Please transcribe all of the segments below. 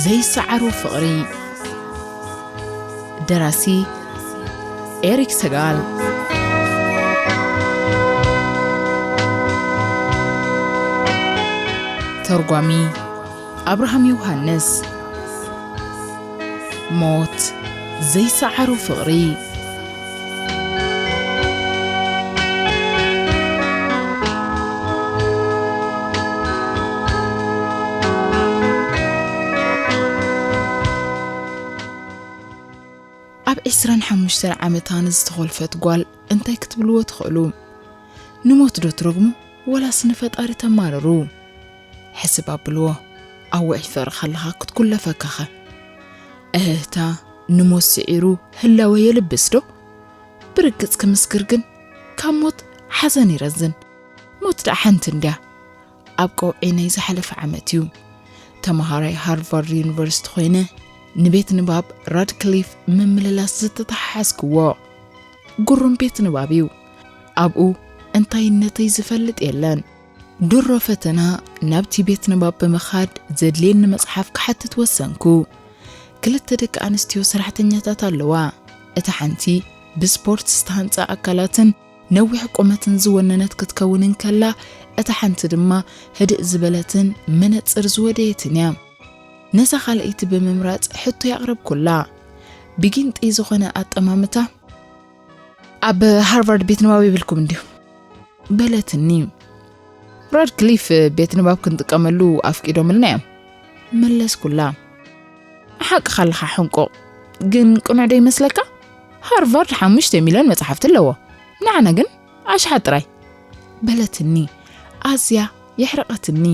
ዘይሰዓሮ ፍቕሪ። ደራሲ ኤሪክ ሰጋል። ተርጓሚ ኣብርሃም ዮሃንስ። ሞት ዘይሰዓሮ ፍቕሪ። ኣብ ዕስራን ሓሙሽተን ዓመታ ንዝተኾልፈት ጓል እንታይ ክትብልዎ ትኽእሉ? ንሞት ዶ ትረግሙ ወላስ ንፈጣሪ ተማርሩ? ሕስብ ኣብልዎ፣ ኣብ ውዑይ ፍቕሪ ከለኻ ክትኩለፈካኸ? እህህታ ንሞት ስዒሩ ህላወ የልብስ ዶ? ብርግጽ ክምስክር ግን ካብ ሞት ሓዘን ይረዝን። ሞት ደኣ ሓንቲ እንድያ። ኣብ ቀውዒ ናይ ዝሓለፈ ዓመት እዩ። ተመሃራይ ሃርቫርድ ዩኒቨርሲቲ ኮይነ ንቤት ንባብ ራድክሊፍ ምምልላስ ዝተተሓሓዝክዎ። ግሩም ቤት ንባብ እዩ። ኣብኡ እንታይነተይ ዝፈልጥ የለን። ድሮ ፈተና ናብቲ ቤት ንባብ ብምኻድ ዘድልየኒ መጽሓፍ ክሓትት ወሰንኩ። ክልተ ደቂ ኣንስትዮ ሰራሕተኛታት ኣለዋ። እታ ሓንቲ ብስፖርት ዝተሃንጸ ኣካላትን ነዊሕ ቁመትን ዝወነነት ክትከውን እንከላ፣ እታ ሓንቲ ድማ ህድእ ዝበለትን መነጽር ዝወደየትን እያ። ነዛ ካልኣይቲ ብምምራጽ ሕቶ ያቕረብኩላ። ብጊንጢ ዝኾነ ኣጠማምታ፣ "ኣብ ሃርቫርድ ቤት ንባብ ይብልኩም እንዲዩ?" በለትኒ። "ራድክሊፍ ቤት ንባብ ክንጥቀመሉ ኣፍቂዶምልና እዮም," መለስኩላ። "ሓቅኻ ኣለኻ ሕንቁቕ፣ ግን ቅኑዕ ዶ ይመስለካ? ሃርቫርድ ሓሙሽተ ሚልዮን መጽሓፍቲ ኣለዎ፣ ንዓና ግን ኣሽሓት ጥራይ," በለትኒ። ኣዝያ የሕረቐትኒ።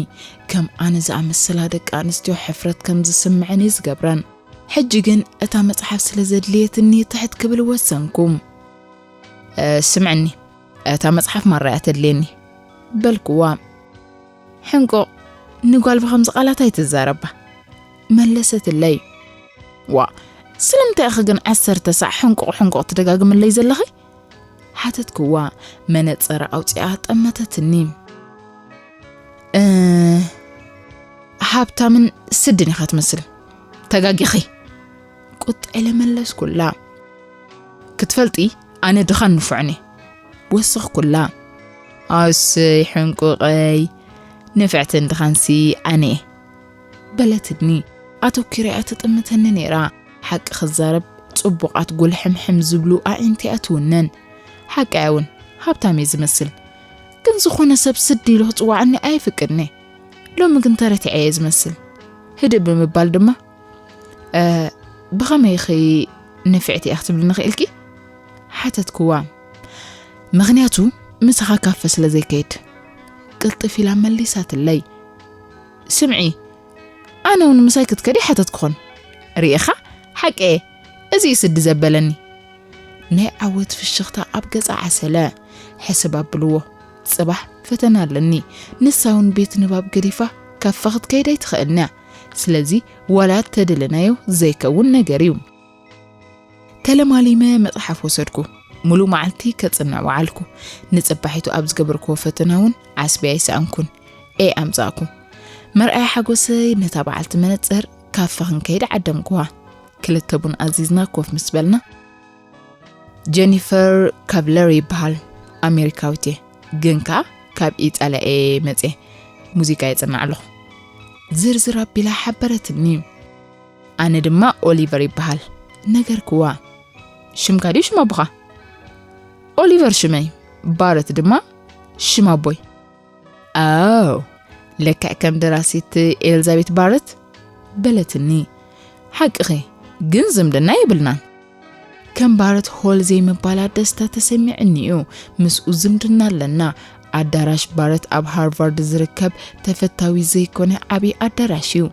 ከም ኣነ ዝኣመሰላ ደቂ ኣንስትዮ ሕፍረት ከም ዝስምዐን እዩ ዝገብረን። ሕጂ ግን እታ መጽሓፍ ስለ ዘድልየትኒ ትሕት ክብል ወሰንኩ። "እ፣ ስምዕኒ፣ እታ መጽሓፍ ማራ እያ ተድልየኒ," በልኩዋ። "ሕንቁቕ፣ ንጓል ብኸምዚ ቃላት ኣይትዛረባ," መለሰትለይ። "ዋ፣ ስለምንታይ ኢኺ ግን ዓሰርተ ሳዕ ሕንቁቕ ሕንቁቕ ትደጋግምለይ ዘለኺ?" ሓተትክዋ። መነጸር ኣውጺኣ ጠመተትኒ። "እ፣ ሃብታምን ስድን ኢኻ ትመስል። ተጋጊኺ," ቁጥ ኢለ መለስኩላ። "ክትፈልጢ፣ ኣነ ድኻን ንፉዕን እየ," ወሰኽኩላ። "ኣሰይ ሕንቁቐይ፣ ንፍዕትን ድኻንሲ ኣነ እየ," በለትኒ። ኣተኲራ እያ ትጥምተኒ ነይራ። ሓቂ ክዛረብ፣ ጽቡቓት ጉልሕምሕም ዝብሉ ኣዒንቲ እያ ትውነን። ሓቂ እያ እውን፣ ሃብታም እየ ዝመስል። ግን ዝኾነ ሰብ ስዲ ኢሉ ክጽውዓኒ ኣየፍቅድን እየ። ሎሚ ግን ተረቲዐ እየ ዝመስል። ህድእ ብምባል ድማ፣ "እ፣ ብኸመይ ኢኺ ንፍዕቲ እያ ክትብልኒ ክኢልኪ?" ሓተትክዋ። "ምኽንያቱ ምሳኻ ካፈ ስለ ዘይከይድ," ቅልጥፍ ኢላ መሊሳትለይ። "ስምዒ፣ ኣነ እውን ምሳይ ክትከዲ ሓተትክኹን። ርኢኻ? ሓቂ እየ። እዚ እዩ ስዲ ዘበለኒ." ናይ ዓወት ፍሽኽታ ኣብ ገጻ ዓሰለ። ሕስብ ኣብልዎ። ጽባሕ ፈተና ኣለኒ። ንሳ እውን ቤት ንባብ ገዲፋ ካፈ ክትከይድ ኣይትኽእልን እያ። ስለዚ ዋላ ተደለናዮ ዘይከውን ነገር እዩ። ተለማሊመ መጽሓፍ ወሰድኩ። ሙሉእ መዓልቲ ከጽንዕ ወዓልኩ። ንጽባሒቱ ኣብ ዝገበርክዎ ፈተና እውን ዓስቢ ኣይሰኣንኩን። ኤ ኣምጻእኩ። መርኣያ ሓጎሰይ ነታ በዓልቲ መነጽር ካፈ ክንከይድ ዓደምክዋ። ክልተ ቡን ኣዚዝና ኮፍ ምስ በልና፣ "ጀኒፈር ካብለር ይበሃል፣ ኣሜሪካዊት እየ፣ ግን ከኣ ካብ ኢጣልያ እየ መጽየ፣ ሙዚቃ የጽንዕ ኣለኹ," ዝርዝር ኣቢላ ሓበረትኒ። ኣነ ድማ ኦሊቨር ይበሃል ነገርክዋ። "ሽምካ ድዩ ሽም ኣቦኻ?" "ኦሊቨር ሽመይ፣ ባረት ድማ ሽም ኣቦይ." "ኣው፣ ልክዕ ከም ደራሲት ኤልዛቤት ባረት?" በለትኒ። "ሓቅኺ፣ ግን ዝምድና የብልናን። ከም ባረት ሆል ዘይምባላ ደስታ ተሰሚዕኒ እዩ። ምስኡ ዝምድና ኣለና። ኣዳራሽ ባረት ኣብ ሃርቫርድ ዝርከብ ተፈታዊ ዘይኮነ ዓብዪ ኣዳራሽ እዩ።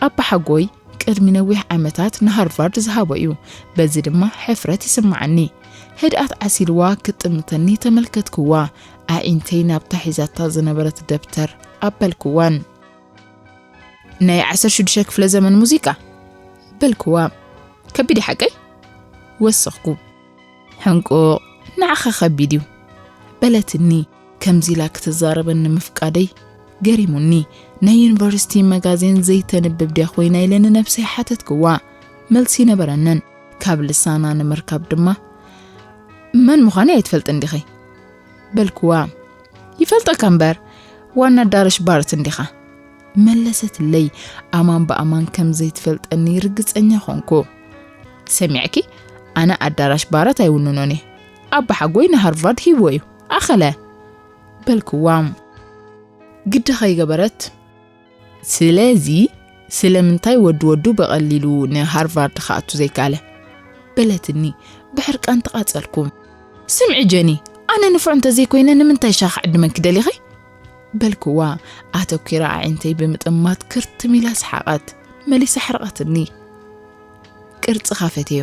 ኣባሓጎይ ቅድሚ ነዊሕ ዓመታት ንሃርቫርድ ዝሃቦ እዩ። በዚ ድማ ሕፍረት ይስምዓኒ። ህድኣት ዓሲልዋ ክትጥምተኒ ተመልከትክዋ። ኣዒንተይ ናብታ ሒዛታ ዝነበረት ደብተር ኣበልክዋን። ናይ ዓሰርተ ሽዱሽተ ክፍለ ዘመን ሙዚቃ በልክዋ። ከቢድ ሓቀይ ወሰኽኩ። ሕንቁቕ፣ ንዓኻ ከቢድ እዩ በለትኒ። ከምዚ ኢላ ክትዛረበኒ ምፍቃደይ ገሪሙኒ። ናይ ዩኒቨርሲቲ መጋዜን ዘይተንብብ ድያ ኮይና ኢለ ንነብሰይ ሓተትክዋ። መልሲ ነበረንን። ካብ ልሳና ንምርካብ ድማ፣ "መን ምዃነይ ኣይትፈልጥን ዲኺ?" በልክዋ። "ይፈልጠካ እምበር፣ ዋና ኣዳራሽ ባርት እንዲኻ?" መለሰትለይ። ኣማን ብኣማን ከም ዘይትፈልጠኒ ርግጸኛ ኾንኩ። "ሰሚዕኪ፣ ኣነ ኣዳራሽ ባርት ኣይውንኖን እየ። ኣባሓጎይ ንሃርቫርድ ሂብዎ እዩ። ኣኸለ!" በልክዋ። ግዲ ከይገበረት፣ "ስለዚ ስለምንታይ ወዲ ወዱ ብቐሊሉ ንሃርቫርድ ክኣቱ ዘይከኣለ?" በለትኒ። ብሕርቃን ተቓጸልኩ። "ስምዒ ጀኒ፣ ኣነ ንፉዕ እንተዘይኮይነ ንምንታይ ሻኽ ዕድመኪ ደሊኺ?" በልክዋ። ኣተኲራ ኣዒንተይ ብምጥማት ክርትም ኢላ ሰሓቐት። መሊሳ ኣሕረቐትኒ። "ቅርጽኻ ፈትዮ?"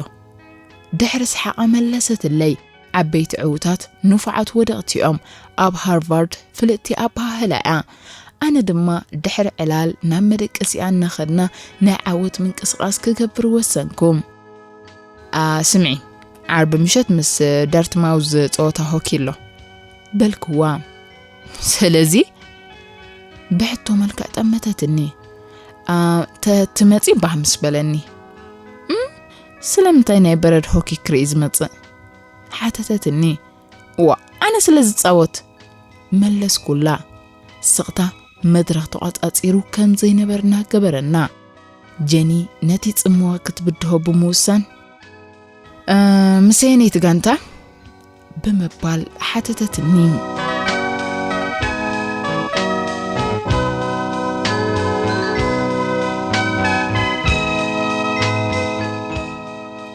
ድሕሪ ሰሓቓ መለሰትለይ። "ዓበይቲ ዕዉታት ንፉዓት ወደቕቲ እዮም። ኣብ ሃርቫርድ ፍልጥቲ ኣበሃህላ እያ። ኣነ ድማ ድሕሪ ዕላል ናብ መደቀሲኣ እናኸድና ናይ ዓወት ምንቅስቓስ ክገብር ወሰንኩ። ኣ፣ ስምዒ፣ ዓርቢ ምሸት ምስ ዳርትማውዝ ጸወታ ሆኪ ኣሎ" በልክዋ። "ስለዚ?" ብሕቶ መልክዕ ጠመተትኒ። ኣ፣ ተ-፣ ትመጺ ባህ ምስ በለኒ። "እም፣ ስለምንታይ ናይ በረድ ሆኪ ክርኢ ዝመጽእ?" ሓተተትኒ። "ዋ፣ ኣነ ስለ ዝጻወት!" መለስኩላ። ስቕታ መድረኽ ተቖጻጺሩ ከም ዘይነበርና ገበረና። ጀኒ ነቲ ጽምዋ ክትብድሆ ብምውሳን፣ "እ፣ ምስ ኣየነይቲ ጋንታ?" ብምባል ሓተተትኒ።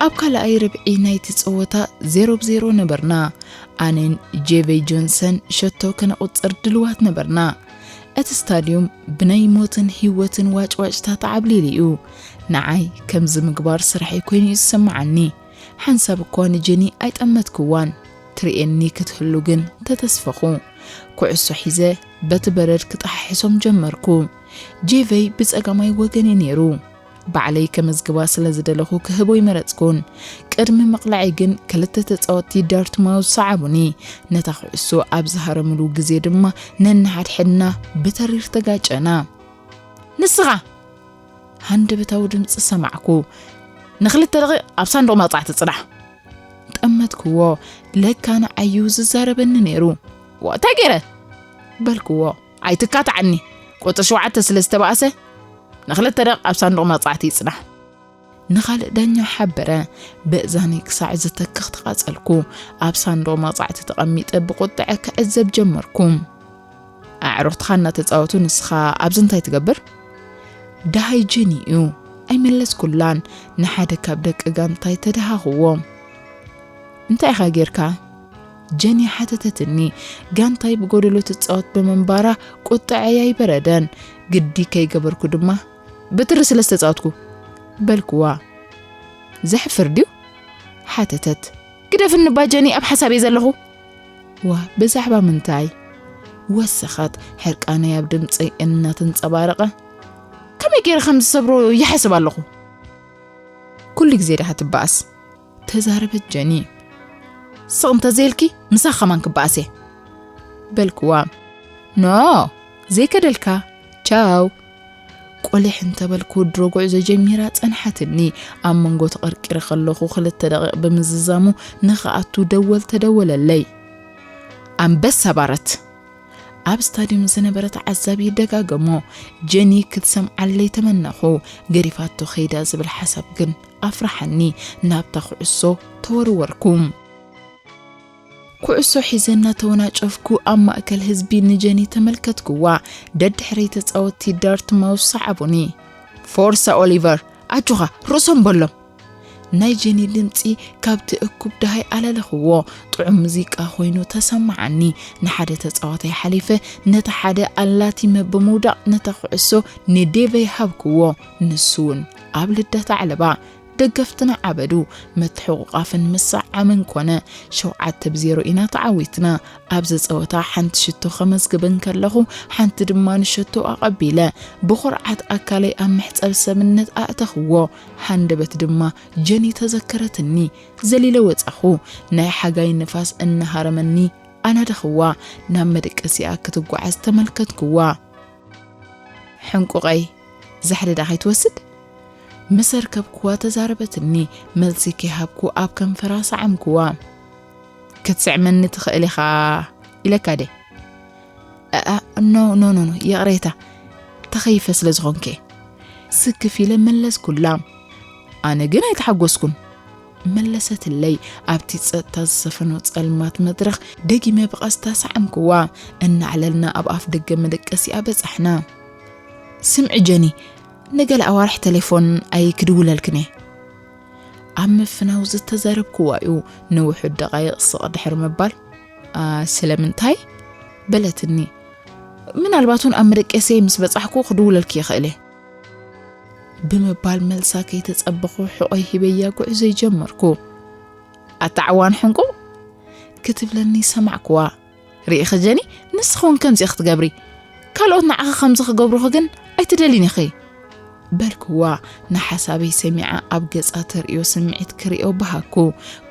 ኣብ ካልኣይ ርብዒ ናይቲ ጸወታ ዜሮ ብ ዜሮ ነበርና። ኣነን ጄቨይ ጆንሰን ሸቶ ከነቑጽር ድልዋት ነበርና። እቲ ስታድዩም ብናይ ሞትን ህይወትን ዋጭዋጭታ ተዓብሊሉ እዩ። ንዓይ ከምዚ ምግባር ስራሐይ ኮይኑ እዩ ዝስምዓኒ። ሓንሳብ እኳ ንጀኒ ኣይጠመትክዋን። ትርእየኒ ክትህሉ ግን ተተስፈኹ። ኩዕሶ ሒዘ በቲ በረድ ክጠሓሕሶም ጀመርኩ። ጄቨይ ብጸጋማይ ወገን እዩ ነይሩ። ባዕለይ ከመዝግባ ስለ ዝደለኹ ክህቦ ኣይመረጽኩን። ቅድሚ ምቕላዐይ ግን ክልተ ተጻወትቲ ዳርትማውዝ ሰዓቡኒ። ነታ ኩዕሶ ኣብ ዝሃረምሉ ግዜ ድማ ነንሓድሕድና ብተሪር ተጋጨና። "ንስኻ!" ሃንደበታዊ ድምጺ ሰማዕኩ። "ንኽልተ ደቂቕ ኣብ ሳንዱቕ መቕጻዕቲ ጽናሕ!" ጠመትክዎ። ለካ ንዓዩ ዝዛረበኒ ነይሩ። "ዋ፣ እንታይ ገይረ?" በልክዎ። "ኣይትካትዓኒ። ቁጽሪ ሸውዓተ ስለ ዝተባእሰ፣ ንኽልተ ደቂቕ ኣብ ሳንዱቕ መቕጻዕቲ ይጽናሕ!" ንኻልእ ዳኛ ሓበረ። በእዛነይ ክሳዕ ዝተክኽ ተቓጸልኩ። ኣብ ሳንዱቕ መቕጻዕቲ ተቐሚጠ ብቑጥዐ ክዕዘብ ጀመርኩ። ኣዕሩኽትኻ እናተጻወቱ ንስኻ ኣብዚ እንታይ ትገብር? ደሃይ ጀኒ እዩ። ኣይመለስኩላን። ንሓደ ካብ ደቂ ጋንታይ ተደሃኽዎ። "እንታይ ኢኻ ጌርካ?" ጀኒ ሓተተትኒ። ጋንታይ ብጎደሎ ትጻወት ብምንባራ ቁጥዐይ ኣይበረደን። ግዲ ከይገበርኩ ድማ፣ "ብትሪ ስለ ዝተጻወትኩ" በልክዋ። "ዘሕፍር ድዩ?" ሓተተት። "ግደፍኒ እባ ጀኒ፣ ኣብ ሓሳብ እየ ዘለኹ!" ዋ፣ ብዛዕባ ምንታይ? ወሰኸት፣ ሕርቃነይ ኣብ ድምጸይ እናተንጸባረቐ። "ከመይ ገይረ ከም ዝሰብሮ ይሓስብ ኣለኹ!" "ኩሉ ግዜ ዲኻ ትበኣስ?" ተዛረበት ጀኒ። "ስቕ እንተዘይልኪ፣ ምሳኺ ከማን ክበኣስ እየ!" በልክዋ። "ኖ፣ ዘይከደልካ፣ ቻው!" ቆሊሕ እንተበልኩ ድሮ ጉዕዞ ጀሚራ ጸንሓትኒ። ኣብ መንጎ ተቐርቂረ ከለኹ ክልተ ደቂቕ ብምዝዛሙ ንኽኣቱ ደወል ተደወለለይ። ኣንበሳ ባረት! ኣብ ስታድዩም ዝነበረ ተዓዛቢ ደጋገሞ። ጀኒ ክትሰምዓለይ ተመነኹ። ገዲፋቶ ከይዳ ዝብል ሓሳብ ግን ኣፍርሓኒ። ናብታ ኩዕሶ ተወርወርኩ። ኩዕሶ ሒዘ እናተወናጨፍኩ ኣብ ማእከል ህዝቢ ንጀኒ ተመልከትክዋ። ደድሕረይ ተጻወትቲ ዳርትማውዝ ሰዓቡኒ። "ፎርሳ ኦሊቨር፣ ኣጆኻ፣ ርእሶም በሎም!" ናይ ጀኒ ድምጺ ካብቲ እኩብ ደሃይ ኣለለኽዎ። ጥዑም ሙዚቃ ኮይኑ ተሰማዓኒ። ንሓደ ተጻዋታይ ሓሊፈ ነቲ ሓደ ኣላቲመ ብምውዳቕ ነታ ኩዕሶ ንዴቨይ ሃብክዎ። ንሱ እውን ኣብ ልደት ኣዕለባ። ደገፍትና ዓበዱ። ምትሕቑቓፍን ምስዕዓምን ኮነ። ሸውዓተ ብ ዜሮ ኢና ተዓዊትና። ኣብዚ ጸወታ ሓንቲ ሽቶ ከመዝግብ እንከለኹ፣ ሓንቲ ድማ ንሸቶ ኣቐቢለ። ብኹርዓት ኣካለይ ኣብ መሕጸብ ሰብነት ኣእተኽዎ። ሃንደበት ድማ ጀኒ ተዘከረትኒ። ዘሊለ ወጻኹ። ናይ ሓጋይ ንፋስ እናሃረመኒ ኣናደኽዋ። ናብ መደቀሲኣ ክትጓዓዝ ተመልከትክዋ። ሕንቁቐይ፣ ዛሕሊ ዳ ከይትወስድ? ምስ ኣርከብክዋ ተዛረበትኒ። መልሲ ከይሃብኩ ኣብ ከንፈራ ሰዓምክዋ። ክትስዕመኒ ትኽእል ኢኻ ኢለካ ደ? ኣኣ፣ ኖ፣ ኖ፣ ኖ፣ ኖ፣ ይቕሬታ፣ ተኸይፈ ስለ ዝኾንከ። ስክፍ ኢለ መለስኩላ። ኣነ ግን ኣይተሓጎስኩን። መለሰትለይ። ኣብቲ ጸጥታ ዝሰፈኖ ጸልማት መድረኽ ደጊመ ብቐስታ ሰዓምክዋ። እናዕለልና ኣብ ኣፍ ደገ መደቀሲኣ በጻሕና። ስምዒ ጀኒ፣ ንገለ ኣዋርሕ ቴሌፎን ኣይክድውለልክን እየ። ኣብ ምፍናው ዝተዛረብክዋ እዩ። ንውሑድ ደቓይቕ ስቕ ድሕሪ ምባል፣ "ኣ፣ ስለምንታይ?" በለትኒ። "ምናልባት እውን ኣብ መደቀሲየይ ምስ በጻሕኩ ክድውለልኪ ይኽእል እየ" ብምባል መልሳ ከይተጸበኹ ሕቖይ ሂበያ ጉዕዞይ ጀመርኩ። "ኣታ ዓዋን ሕንቁቕ" ክትብለኒ ሰማዕክዋ። "ርኢኺ ጀኒ፣ ንስኺ እውን ከምዚ ክትገብሪ፣ ካልኦት ንዓኺ ከምዚ ክገብሩኺ ግን ኣይትደልይን ኢኺ" በልክዋ። ንሓሳበይ ሰሚዓ ኣብ ገጻ ተርእዮ ስምዒት ክርእዮ በሃኩ።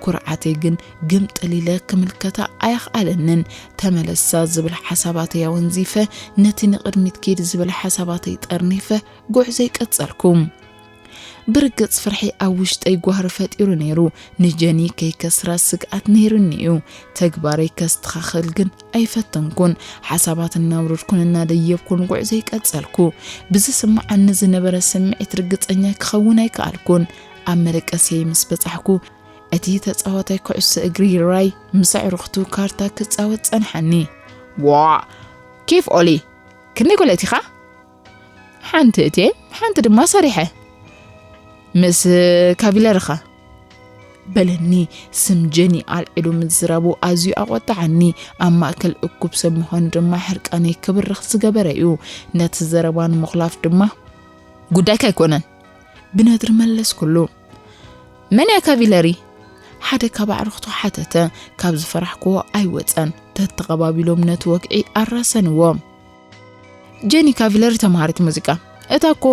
ኩርዓተይ ግን ግምጥል ኢለ ክምልከታ ኣየኽኣለንን። ተመለሳ ዝብል ሓሳባተይ ኣወንዚፈ፣ ነቲ ንቕድሚት ኪድ ዝብል ሓሳባተይ ጠርኒፈ ጉዕዞይ ቀጸልኩ። ብርግጽ ፍርሒ ኣብ ውሽጠይ ጓህሪ ፈጢሩ ነይሩ። ንጀኒ ከይከስራ ስግኣት ነይሩኒ እዩ። ተግባረይ ከስተኻኽል ግን ኣይፈተንኩን። ሓሳባት እናውረድኩን እናደየብኩን ጉዕዞይ ቀጸልኩ። ብዝስምዓኒ ዝነበረ ስምዒት ርግጸኛ ክኸውን ኣይከኣልኩን። ኣብ መደቀስየይ ምስ በጻሕኩ፣ እቲ ተጻዋታይ ኩዕሶ እግሪ ራይ ምስ ኣዕሩኽቱ ካርታ ክጻወት ጸንሓኒ። "ዋእ! ኬፍ ኦሊ! ክንደይ ጎል ኣእቲኻ?" "ሓንቲ እትየ፣ ሓንቲ ድማ ሰሪሐ። ምስ ካቪለርኻ?" በለኒ። ስም ጀኒ ኣልዒሉ ምዝራቡ ኣዝዩ ኣቖጥዓኒ። ኣብ ማእከል እኩብ ሰብ ምዃኑ ድማ ሕርቃነይ ክብርኽ ዝገበረ እዩ። ነቲ ዘረባ ንምኹላፍ ድማ፣ "ጉዳይካ ኣይኮነን" ብነድሪ መለስኩሉ። "መን እያ ካቪለሪ?" ሓደ ካብ ኣዕሩኽቱ ሓተተ። ካብ ዝፈራሕክዎ ኣይወጸን። ተተቐባቢሎም ነቲ ወግዒ ኣራሰንዎ። "ጀኒ ካቪለሪ ተምሃሪት ሙዚቃ። እታ እኮ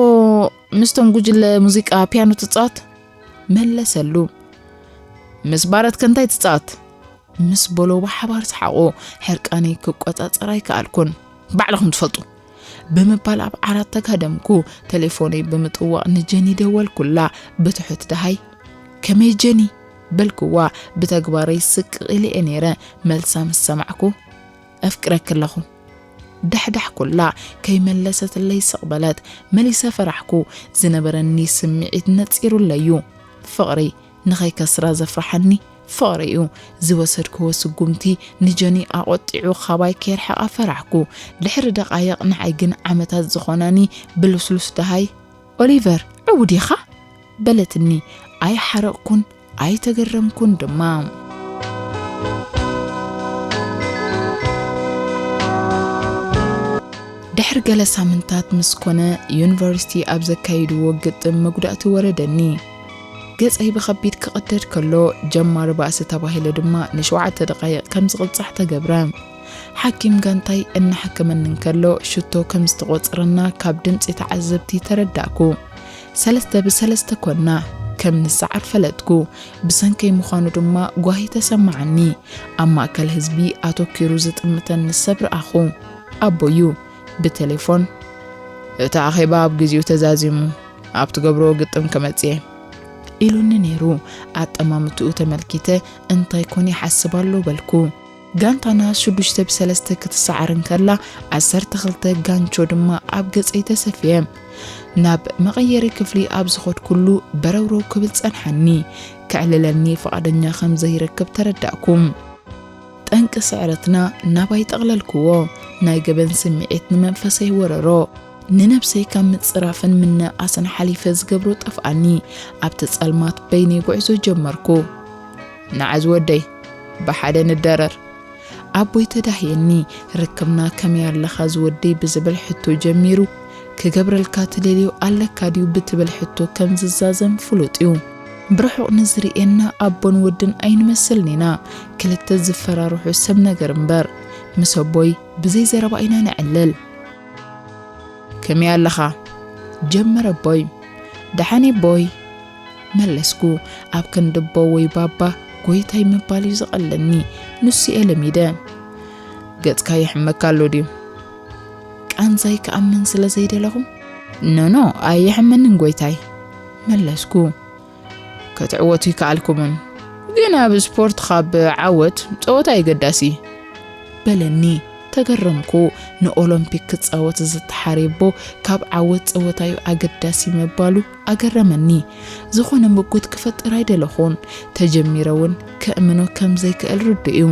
ምስቶም ጉጅለ ሙዚቃ ፒያኖ ትጻወት?" መለሰሉ። "ምስ ባረትከ እንታይ ትጻወት?" ምስ በሎ ብሓባር ሰሓቑ። ሕርቃነይ ክቆጻጸር ኣይከኣልኩን። "ባዕልኹም ትፈልጡ" ብምባል ኣብ ዓራት ተጋደምኩ። ቴሌፎነይ ብምጥዋቕ ንጀኒ ደወልኩላ። ብትሑት ደሃይ፣ "ከመይ ጀኒ?" በልክዋ። ብተግባረይ ስቅቕ ኢለ እየ ነይረ። መልሳ ምስ ሰማዕኩ፣ "ኣፍቅረኪ ኣለኹ" ዳሕዳሕኩላ። ከይመለሰትለይ ስቕ በለት። መሊሰ ፈራሕኩ። ዝነበረኒ ስምዒት ነጺሩለይ እዩ። ፍቕሪ ንኸይከስራ ዘፍርሓኒ ፍቕሪ እዩ። ዝወሰድክዎ ስጉምቲ ንጀኒ ኣቖጢዑ ካባይ ከየርሕቓ ፈራሕኩ። ድሕሪ ደቓይቕ ንዓይ ግን ዓመታት ዝኾናኒ ብልስሉስ ደሃይ፣ "ኦሊቨር፣ ዕዉት ዲኻ?" በለትኒ። ኣይሓረቕኩን ኣይተገረምኩን ድማ። ድሕሪ ገለ ሳምንታት ምስ ኮነ፣ ዩኒቨርሲቲ ኣብ ዘካየድዎ ግጥም መጉዳእቲ ወረደኒ። ገጸይ ብኸቢድ ክቕደድ ከሎ፣ ጀማሪ ባእሲ ተባሂለ ድማ ንሸውዓተ ደቓይቕ ከም ዝቕጻዕ ተገብረ። ሓኪም ጋንታይ እናሓከመኒ እንከሎ፣ ሽቶ ከም ዝተቖጸረና ካብ ድምጺ ተዓዘብቲ ተረዳእኩ። ሰለስተ ብሰለስተ ኮና፣ ከም ንሰዓር ፈለጥኩ። ብሰንከይ ምዃኑ ድማ ጓሂ ተሰማዓኒ። ኣብ ማእከል ህዝቢ ኣተኲሩ ዝጥምተኒ ሰብ ረኣኹ። ኣቦዩ ብቴሌፎን፣ "እቲ ኣኼባ ኣብ ግዜኡ ተዛዚሙ፣ ኣብ ትገብርዎ ግጥም ክመጽእ እየ" ኢሉኒ ነይሩ። ኣጠማምትኡ ተመልኪተ፣ "እንታይ ኮን ይሓስብ ኣሎ?" በልኩ። ጋንታና ሽዱሽተ ብሰለስተ ክትሰዓር እንከላ፣ ዓሰርተ ክልተ ጋንቾ ድማ ኣብ ገጸይ ተሰፍየ። ናብ መቐየሪ ክፍሊ ኣብ ዝኸድኩሉ በረውረው ክብል ጸንሓኒ። ከዕልለኒ ፍቓደኛ ከም ዘይረክብ ተረዳእኩ። ጠንቂ ስዕረትና ናባይ ጠቕለልክዎ። ናይ ገበን ስምዒት ንመንፈሰይ ወረሮ። ንነብሰይ ካብ ምጽራፍን ምንእኣስን ሓሊፈ ዝገብሮ ጠፍኣኒ። ኣብቲ ጸልማት በይነይ ጉዕዞ ጀመርኩ። "ንዓ ዝወደይ፣ ብሓደ ንደረር" ኣቦይ ተዳህየኒ። "ርክብና ከመይ ኣለኻ ዝወደይ?" ብዝብል ሕቶ ጀሚሩ። "ክገብረልካ ትደልዮ ኣለካ ድዩ?" ብትብል ሕቶ ከም ዝዛዘም ፍሉጥ እዩ። ብርሑቕ ንዝርእየና ኣቦን ወድን ኣይንመስልን ኢና። ክልተ ዝፈራርሑ ሰብ ነገር እምበር። ምስ ኣቦይ ብዘይ ዘረባ ኢና ነዕልል። "ከመይ ኣለኻ?" ጀመረ ኣቦይ። "ደሓን እየ ኣቦይ" መለስኩ። ኣብ ክንዲ ኣቦ ወይ ባባ ጎይታይ ምባል እዩ ዝቐለኒ። ንሱ እየ ለሚደ። "ገጽካ ይሕመካ ኣሎ ድዩ?" ቃንዛይ ክኣምን ስለ ዘይደለኹ፣ ኖኖ፣ ኣይሕመንን ጎይታይ፣ መለስኩ። ክትዕወቱ ይከኣልኩምን፣ ግን ኣብ ስፖርት ካብ ዓወት ጸወታ ኣገዳሲ፣ በለኒ። ተገረምኩ። ንኦሎምፒክ ክጻወት ዝተሓርየ ኣቦ ካብ ዓወት ጸወታዩ ኣገዳሲ ምባሉ ኣገረመኒ። ዝኾነ ምጉት ክፈጥር ኣይደለኹን። ተጀሚረ እውን ከእምኖ ከም ዘይክእል ርዱእ እዩ።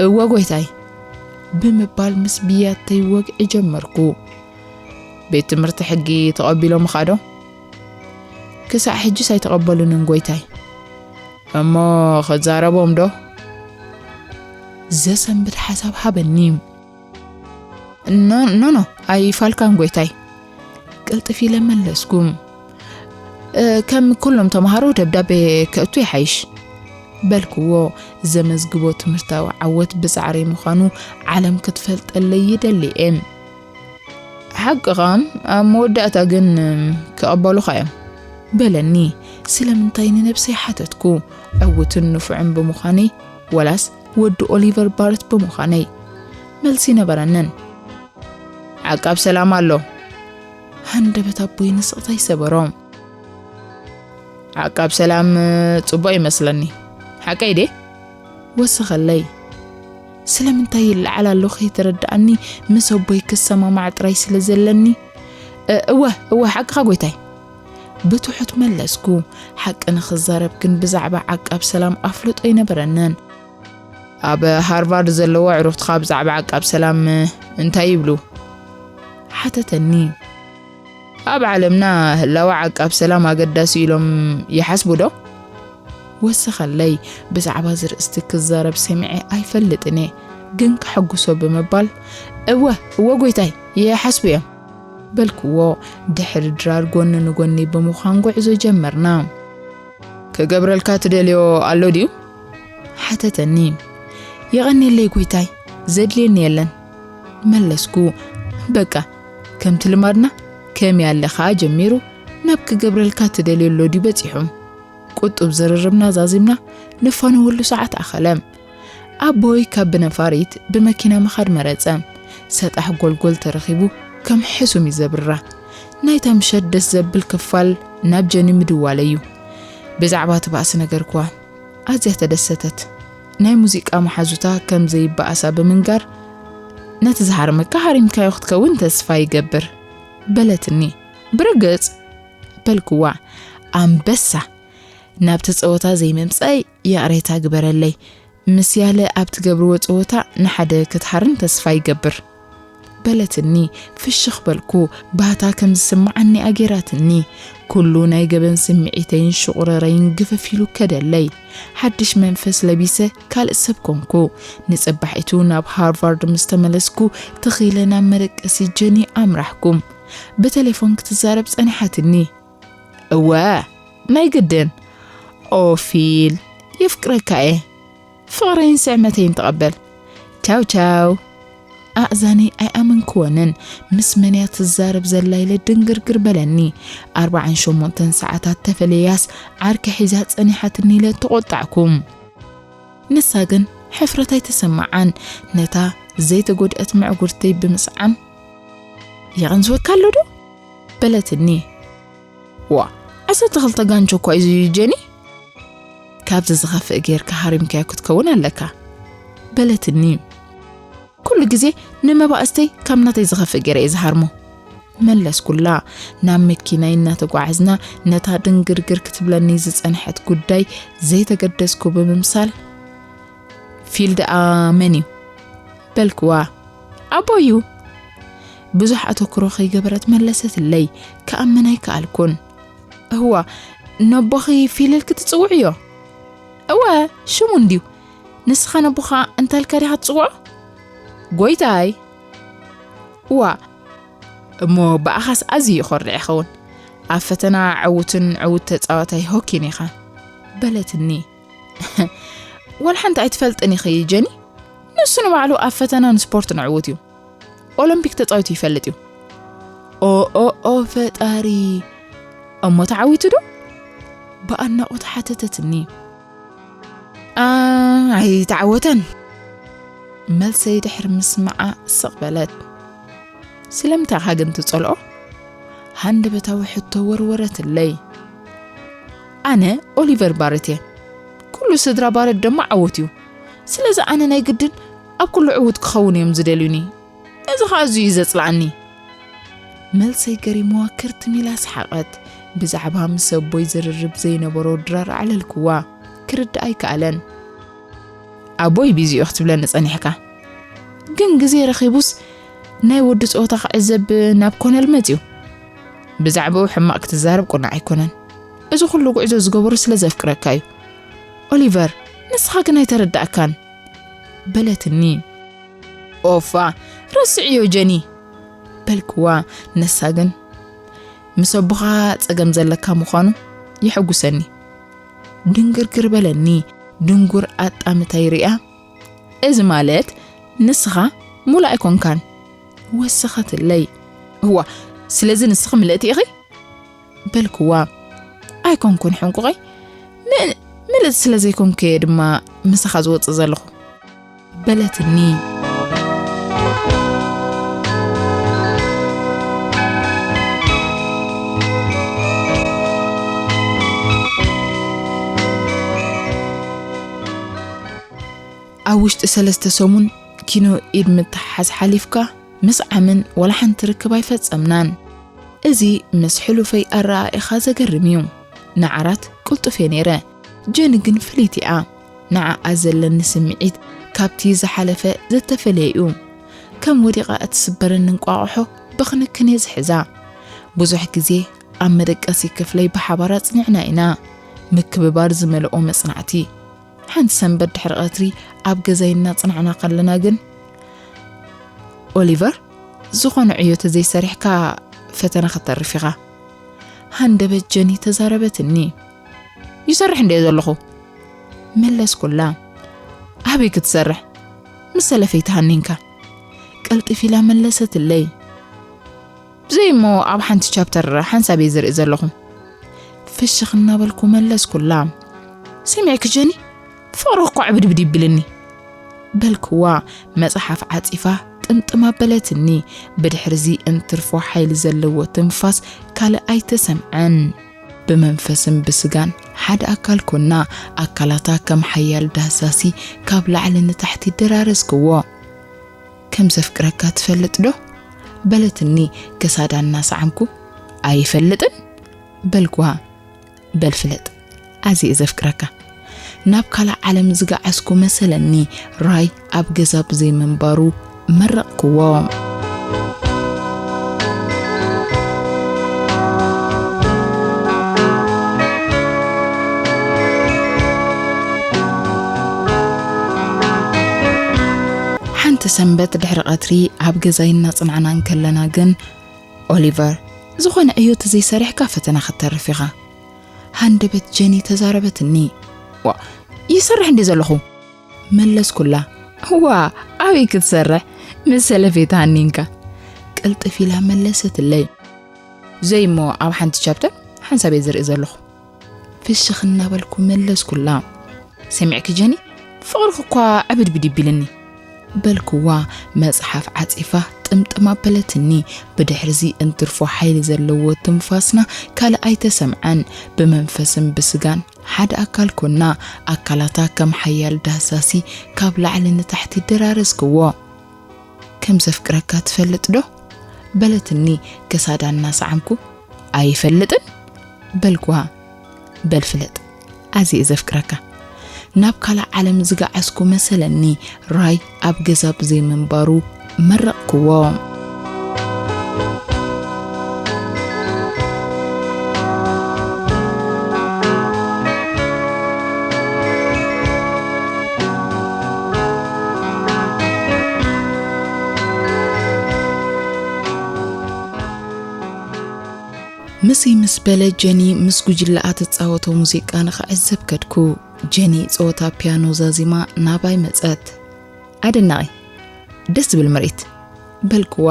እወ ጎይታይ፣ ብምባል ምስ ብያተይ ወግዒ ጀመርኩ። ቤት ትምህርቲ ሕጊ ተቐቢሎምኻ ዶ? ክሳዕ ሕጅስ ኣይተቐበሉንን ጎይታይ። እሞ ክዛረቦም ዶ? ዘሰንብድ ሓሳብ ሃበኒ። ኖ፣ ኖ፣ ኖ፣ ኣይፋልካን ጎይታይ፣ ቅልጥፍ ኢለ መለስኩ። እ፣ ከም ኩሎም ተምሃሮ ደብዳቤ ከእቱ ይሓይሽ፣ በልክዎ። ዘመዝግቦ ትምህርታዊ ዓወት ብጻዕረይ ምዃኑ ዓለም ክትፈልጠለይ ይደሊ እየ። ሓቅኻ፣ ኣብ መወዳእታ ግን ክቕበሉኻ እዮም፣ በለኒ። ስለምንታይ ንነብሰይ ሓተትኩ። ዕዉትን ንፉዕን ብምዃነይ፣ ወላስ ወዲ ኦሊቨር ባርት ብምዃነይ? መልሲ ነበረንን። ዓቃብ ሰላም ኣሎ። ሃንደበት ኣቦይ ንስቕታ ይሰበሮ። ዓቃብ ሰላም ጽቡቕ ይመስለኒ። ሓቀይ ዴ? ወሰኸለይ። ስለምንታይ ይለዓል ኣሎ ከይተረድኣኒ፣ ምስ ኣቦይ ክሰማማዕ ጥራይ ስለ ዘለኒ። እ-፣ እወ፣ እወ፣ ሓቅኻ ጎይታይ። ብትሑት መለስኩ። ሓቂ ንኽዛረብ ግን ብዛዕባ ዓቃብ ሰላም ኣፍልጦ ኣይነበረንን። ኣብ ሃርቫርድ ዘለዎ ዕሩኽትኻ ብዛዕባ ዓቃብ ሰላም እንታይ ይብሉ? ሓተተኒ። ኣብ ዓለምና ህላወ ዓቃብ ሰላም ኣገዳሲ ኢሎም ይሓስቡ ዶ? ወሰኸለይ። ብዛዕባ ዝርእስቲ ክዛረብ ሰሚዐ ኣይፈልጥን እየ፣ ግን ከሐጉሶ ብምባል፣ እወ፣ እወ ጎይታይ፣ ይሓስቡ እዮም፣ በልክዎ። ድሕሪ ድራር ጎኒ ንጎኒ ብምዃን ጉዕዞ ጀመርና። ክገብረልካ ትደልዮ ኣሎ ድዩ? ሓተተኒ። የቐንየለይ ጎይታይ፣ ዘድልየኒ የለን፣ መለስኩ። በቃ፣ ከምቲ ልማድና፣ ከመይ ኣለኻ ጀሚሩ ናብ ክገብረልካ ትደልዮ ኣሎ ድዩ በጺሑ። ቁጡብ ዝርርብና ዛዚምና፣ ንፋነወሉ ሰዓት ኣኸለ። ኣቦይ ካብ ብነፋሪት ብመኪና ምኻድ መረጸ። ሰጣሕ ጎልጎል ተረኺቡ ከም ሕሱም እዩ ዘብርራ። ናይታ ምሸት ደስ ዘብል ክፋል ናብ ጀኒ ምድዋለይ እዩ። ብዛዕባ እቲ ባእሲ ነገርክዋ። ኣዝያ ተደሰተት። ናይ ሙዚቃ መሓዙታ ከም ዘይበኣሳ ብምንጋር፣ "ነቲ ዝሃርመካ ሃሪምካዮ ክትከውን ተስፋ ይገብር" በለትኒ። "ብርግጽ?" በልክዋ። ኣንበሳ! ናብቲ ጸወታ ዘይምምጻይ ይቕሬታ ግበረለይ። ምስ ያለ ኣብ ትገብርዎ ጸወታ ንሓደ ክትሃርም ተስፋ ይገብር። በለትኒ። ፍሽኽ በልኩ። ባህታ ከም ዝስምዓኒ ኣገይራትኒ። ኩሉ ናይ ገበን ስምዒተይን ሽቑረረይን ግፍፍ ኢሉ ከደለይ። ሓድሽ መንፈስ ለቢሰ ካልእ ሰብ ኮንኩ። ንጽባሒቱ ናብ ሃርቫርድ ምስ ተመለስኩ፣ ትኽ ኢለ ናብ መደቀሲ ጀኒ ኣምራሕኩ። ብቴሌፎን ክትዛረብ ጸኒሓትኒ። እወ፣ ናይ ግድን። ኦ ፊል፣ የፍቅረካ እየ። ፍቕረይን ስዕመተይን ተቐበል። ቻው ቻው። ኣእዛነይ ኣይኣመንክወንን። ምስ መን እያ ትዛረብ ዘላ ኢለ ድንግርግር በለኒ። ኣርባዓን ሸሞንተን ሰዓታት ተፈለያስ ዓርኪ ሒዛ ጸኒሓትኒ ኢለ ተቖጣዕኩ። ንሳ ግን ሕፍረት ኣይተሰምዓን። ነታ ዘይተጎድአት ምዕጉርተይ ብምስዓም፣ "የቐንዝወካ ኣሎ ዶ?" በለትኒ። "ዋ፣ ዓሰርተ ክልተ ጋንቾ እኳ እዩ ጀኒ። ካብዚ ዝኸፍእ ጌርካ ሃሪምካዮ ክትከውን ኣለካ" በለትኒ። "ኩሉ ግዜ ንመባእስተይ ካብ ናተይ ዝኸፍእ ገይረ እየ ዝሃርሞ" መለስኩላ። ናብ መኪናይ እናተጓዓዝና፣ ነታ ድንግርግር ክትብለኒ ዝጸንሐት ጉዳይ ዘይተገደስኩ ብምምሳል፣ "ፊል ደኣ መን እዩ?" በልክዋ። "ኣቦይ እዩ" ብዙሕ ኣተኩሮ ከይገበረት መለሰትለይ። ክኣምን ኣይከኣልኩን። "እዋ፣ ነቦኺ ፊል ኢልኪ ትጽውዕዮ?" "እወ፣ ሽሙ እንድዩ። ንስኻ ነቦኻ እንታይ ኢልካ ዲኻ ትጽውዖ?" "ጎይታይ?" "እዋ፣ እሞ ብኣኻስ ኣዝዩ ይኾርዕ ይኸውን። ኣብ ፈተና ዕዉትን ዕዉት ተጻዋታይ ሆኪን ኢኻ" በለትኒ። "ዋላ ሓንቲ ኣይትፈልጥን ኢኺ ጀኒ። ንሱ ንባዕሉ ኣብ ፈተናን ስፖርትን ዕዉት እዩ። ኦሎምፒክ ተጻዊቱ ይፈልጥ እዩ።" "ኦ፣ ኦ፣ ኦ፣ ፈጣሪ! እሞ ተዓዊቱ ዶ?" ብኣድናቖት ሓተተትኒ። "ኣ፣ ኣይተዓወተን።" መልሰይ ድሕሪ ምስማዓ ስቕ በለት። ስለምንታይ ኢኻ ግን ትጸልኦ? ሃንደበታዊ ሕቶ ወርወረትለይ። ኣነ ኦሊቨር ባረት እየ። ኩሉ ስድራ ባረት ድማ ዓወት እዩ። ስለዚ ኣነ ናይ ግድን ኣብ ኩሉ ዕዉት ክኸውን እዮም ዝደልዩኒ። እዚ ኸኣ ኣዝዩ እዩ ዘጽልኣኒ። መልሰይ ገሪምዋ ክርትም ኢላ ሰሓቐት። ብዛዕባ ምስ ኣቦይ ዝርርብ ዘይነበሮ ድራር ኣዕለልክዋ። ክርዳእ ኣይከኣለን። ኣቦይ ቢዚ እዩ ክትብለኒ ጸኒሕካ። ግን ግዜ ረኺቡስ ናይ ወዲ ጸወታ ክዕዘብ ናብ ኮነል መጺኡ። ብዛዕባኡ ሕማቕ ክትዛረብ ቁናዕ ኣይኮነን። እዚ ኩሉ ጉዕዞ ዝገበሮ ስለ ዘፍቅረካ እዩ። ኦሊቨር፣ ንስኻ ግን ኣይተረዳእካን። በለትኒ። ኦፋ፣ ረስዕዮ ጀኒ። በልክዋ፣ ንሳ ግን ምስ ኣቦኻ ጸገም ዘለካ ምዃኑ የሐጉሰኒ። ድንግርግር በለኒ፣ ድንጉር ኣጣምታይ ሪኣ። እዚ ማለት ንስኻ ሙሉእ ኣይኮንካን። ወሰኸትለይ። እዋ፣ ስለዚ ንስኺ ምልእቲ ኢኺ? በልክዋ። ኣይኮንኩን ሕንቁቐይ። ም-፣ ምልእቲ ስለ ዘይኮንኩ እየ ድማ ምሳኻ ዝወጽእ ዘለኹ። በለትኒ። ኣብ ውሽጢ ሰለስተ ሰሙን ኪኖ ኢድ ምትሓሓዝ ሓሊፍካ ምስዓምን ወላ ሓንቲ ርክብ ኣይፈጸምናን። እዚ ምስ ሕሉፈይ ኣረኣኢኻ ዘገርም እዩ። ንዓራት ቅልጡፍ እየ ነይረ። ጀኒ ግን ፍልይቲ እያ። ንዓኣ ዘለኒ ስምዒት ካብቲ ዝሓለፈ ዝተፈለየ እዩ። ከም ወዲቓ እትስበረኒ እንቋቑሖ ብኽንክን እየ ዝሕዛ። ብዙሕ ግዜ ኣብ መደቀሲ ክፍለይ ብሓባር ኣጽኒዕና ኢና። ምክብባር ዝመልኦ መጽናዕቲ። ሓንቲ ሰንበት ድሕሪ ቀትሪ ኣብ ገዛይ እናጽናዕና ከለና ግን፣ ኦሊቨር፣ ዝኾነ ዕዮ ተዘይሰሪሕካ ፈተና ከተርፍ ኢኻ። ሃንደበት ጀኒ ተዛረበትኒ። ይሰርሕ እንድየ ዘለኹ። መለስኩላ። ኣበይ ክትሰርሕ? ምስ ሰለፈይ ተሃኒንካ። ቀልጥፍ ኢላ መለሰትለይ። ብዘይ እሞ ኣብ ሓንቲ ቻፕተር ሓንሳብ እየ ዝርኢ ዘለኹ። ፍሽኽ እናበልኩ መለስኩላ። ሰሚዕኪ ጀኒ? ፍቕሪ እኮ ዕብድብድ ይብልኒ። በልክዋ መጽሓፍ ዓጺፋ ጥምጥም ኣበለትኒ። ብድሕርዚ እንትርፎ ሓይሊ ዘለዎ ትንፋስ ካልእ ኣይተሰምዐን። ብመንፈስን ብስጋን ሓደ ኣካል ኮና፣ ኣካላታ ከም ሓያል ዳህሳሲ ካብ ላዕሊ ንታሕቲ ደራረስክዎ። ከም ዘፍቅረካ ትፈልጥ ዶ? በለትኒ ክሳዳ እናሰዓምኩ። ኣይፈልጥን በልክዋ። በል ፍለጥ፣ ኣዝየ ዘፍቅረካ። ናብ ካልእ ዓለም ዝገዓዝኩ መሰለኒ። ራይ ኣብ ገዛ ብዘይ ምንባሩ መረቕክዎ። ሓንቲ ሰንበት ድሕሪ ቀትሪ ኣብ ገዛይ እናጽናዕና እንከለና ግን፣ ኦሊቨር፣ ዝኾነ ዕዮ ተዘይሰሪሕካ ፈተና ከተርፍ ኢኻ። ሃንደበት ጀኒ ተዛረበትኒ። ዋ፣ ይሰርሕ እንደ ዘለኹ። መለስኩላ። ዋ፣ ኣበይ ክትሰርሕ? ምስ ሰለፌታ ሃኒንካ። ቅልጥፍ ኢላ መለሰትለይ። ዘይ እሞ ኣብ ሓንቲ ቻፕተር ሓንሳብ እየ ዝርኢ ዘለኹ። ፍሽኽ እናበልኩ መለስኩላ። ሰሚዕኪ ጀኒ፣ ፍቕርኺ እኳ ዕብድብድ ይቢልኒ። በልክዋ መጽሓፍ ዓጺፋ ጥምጥም ኣበለትኒ። ብድሕርዚ እንትርፎ ሓይሊ ዘለዎ ትንፋስና ካልእ ኣይተሰምዐን። ብመንፈስን ብስጋን ሓደ ኣካል ኮና። ኣካላታ ከም ሓያል ዳህሳሲ ካብ ላዕሊ ንታሕቲ ደራረስክዎ። ከም ዘፍቅረካ ትፈልጥ ዶ? በለትኒ ክሳዳ እናሰዓምኩ። ኣይፈልጥን በልክዋ። በል ፍለጥ፣ ኣዝየ ዘፍቅረካ። ናብ ካልእ ዓለም ዝገዓዝኩ መሰለኒ። ራይ ኣብ ገዛ ብዘይ ምንባሩ መረቕክዎ። ምስይ ምስ በለ ጀኒ ምስ ጉጅለኣ ትጻወቶ ሙዚቃ ንኽዕዘብ ከድኩ። ጀኒ ጸወታ ፒያኖ ዛዚማ ናባይ መጸት። ኣደናቒ፣ ደስ ዝብል ምርኢት በልክዋ።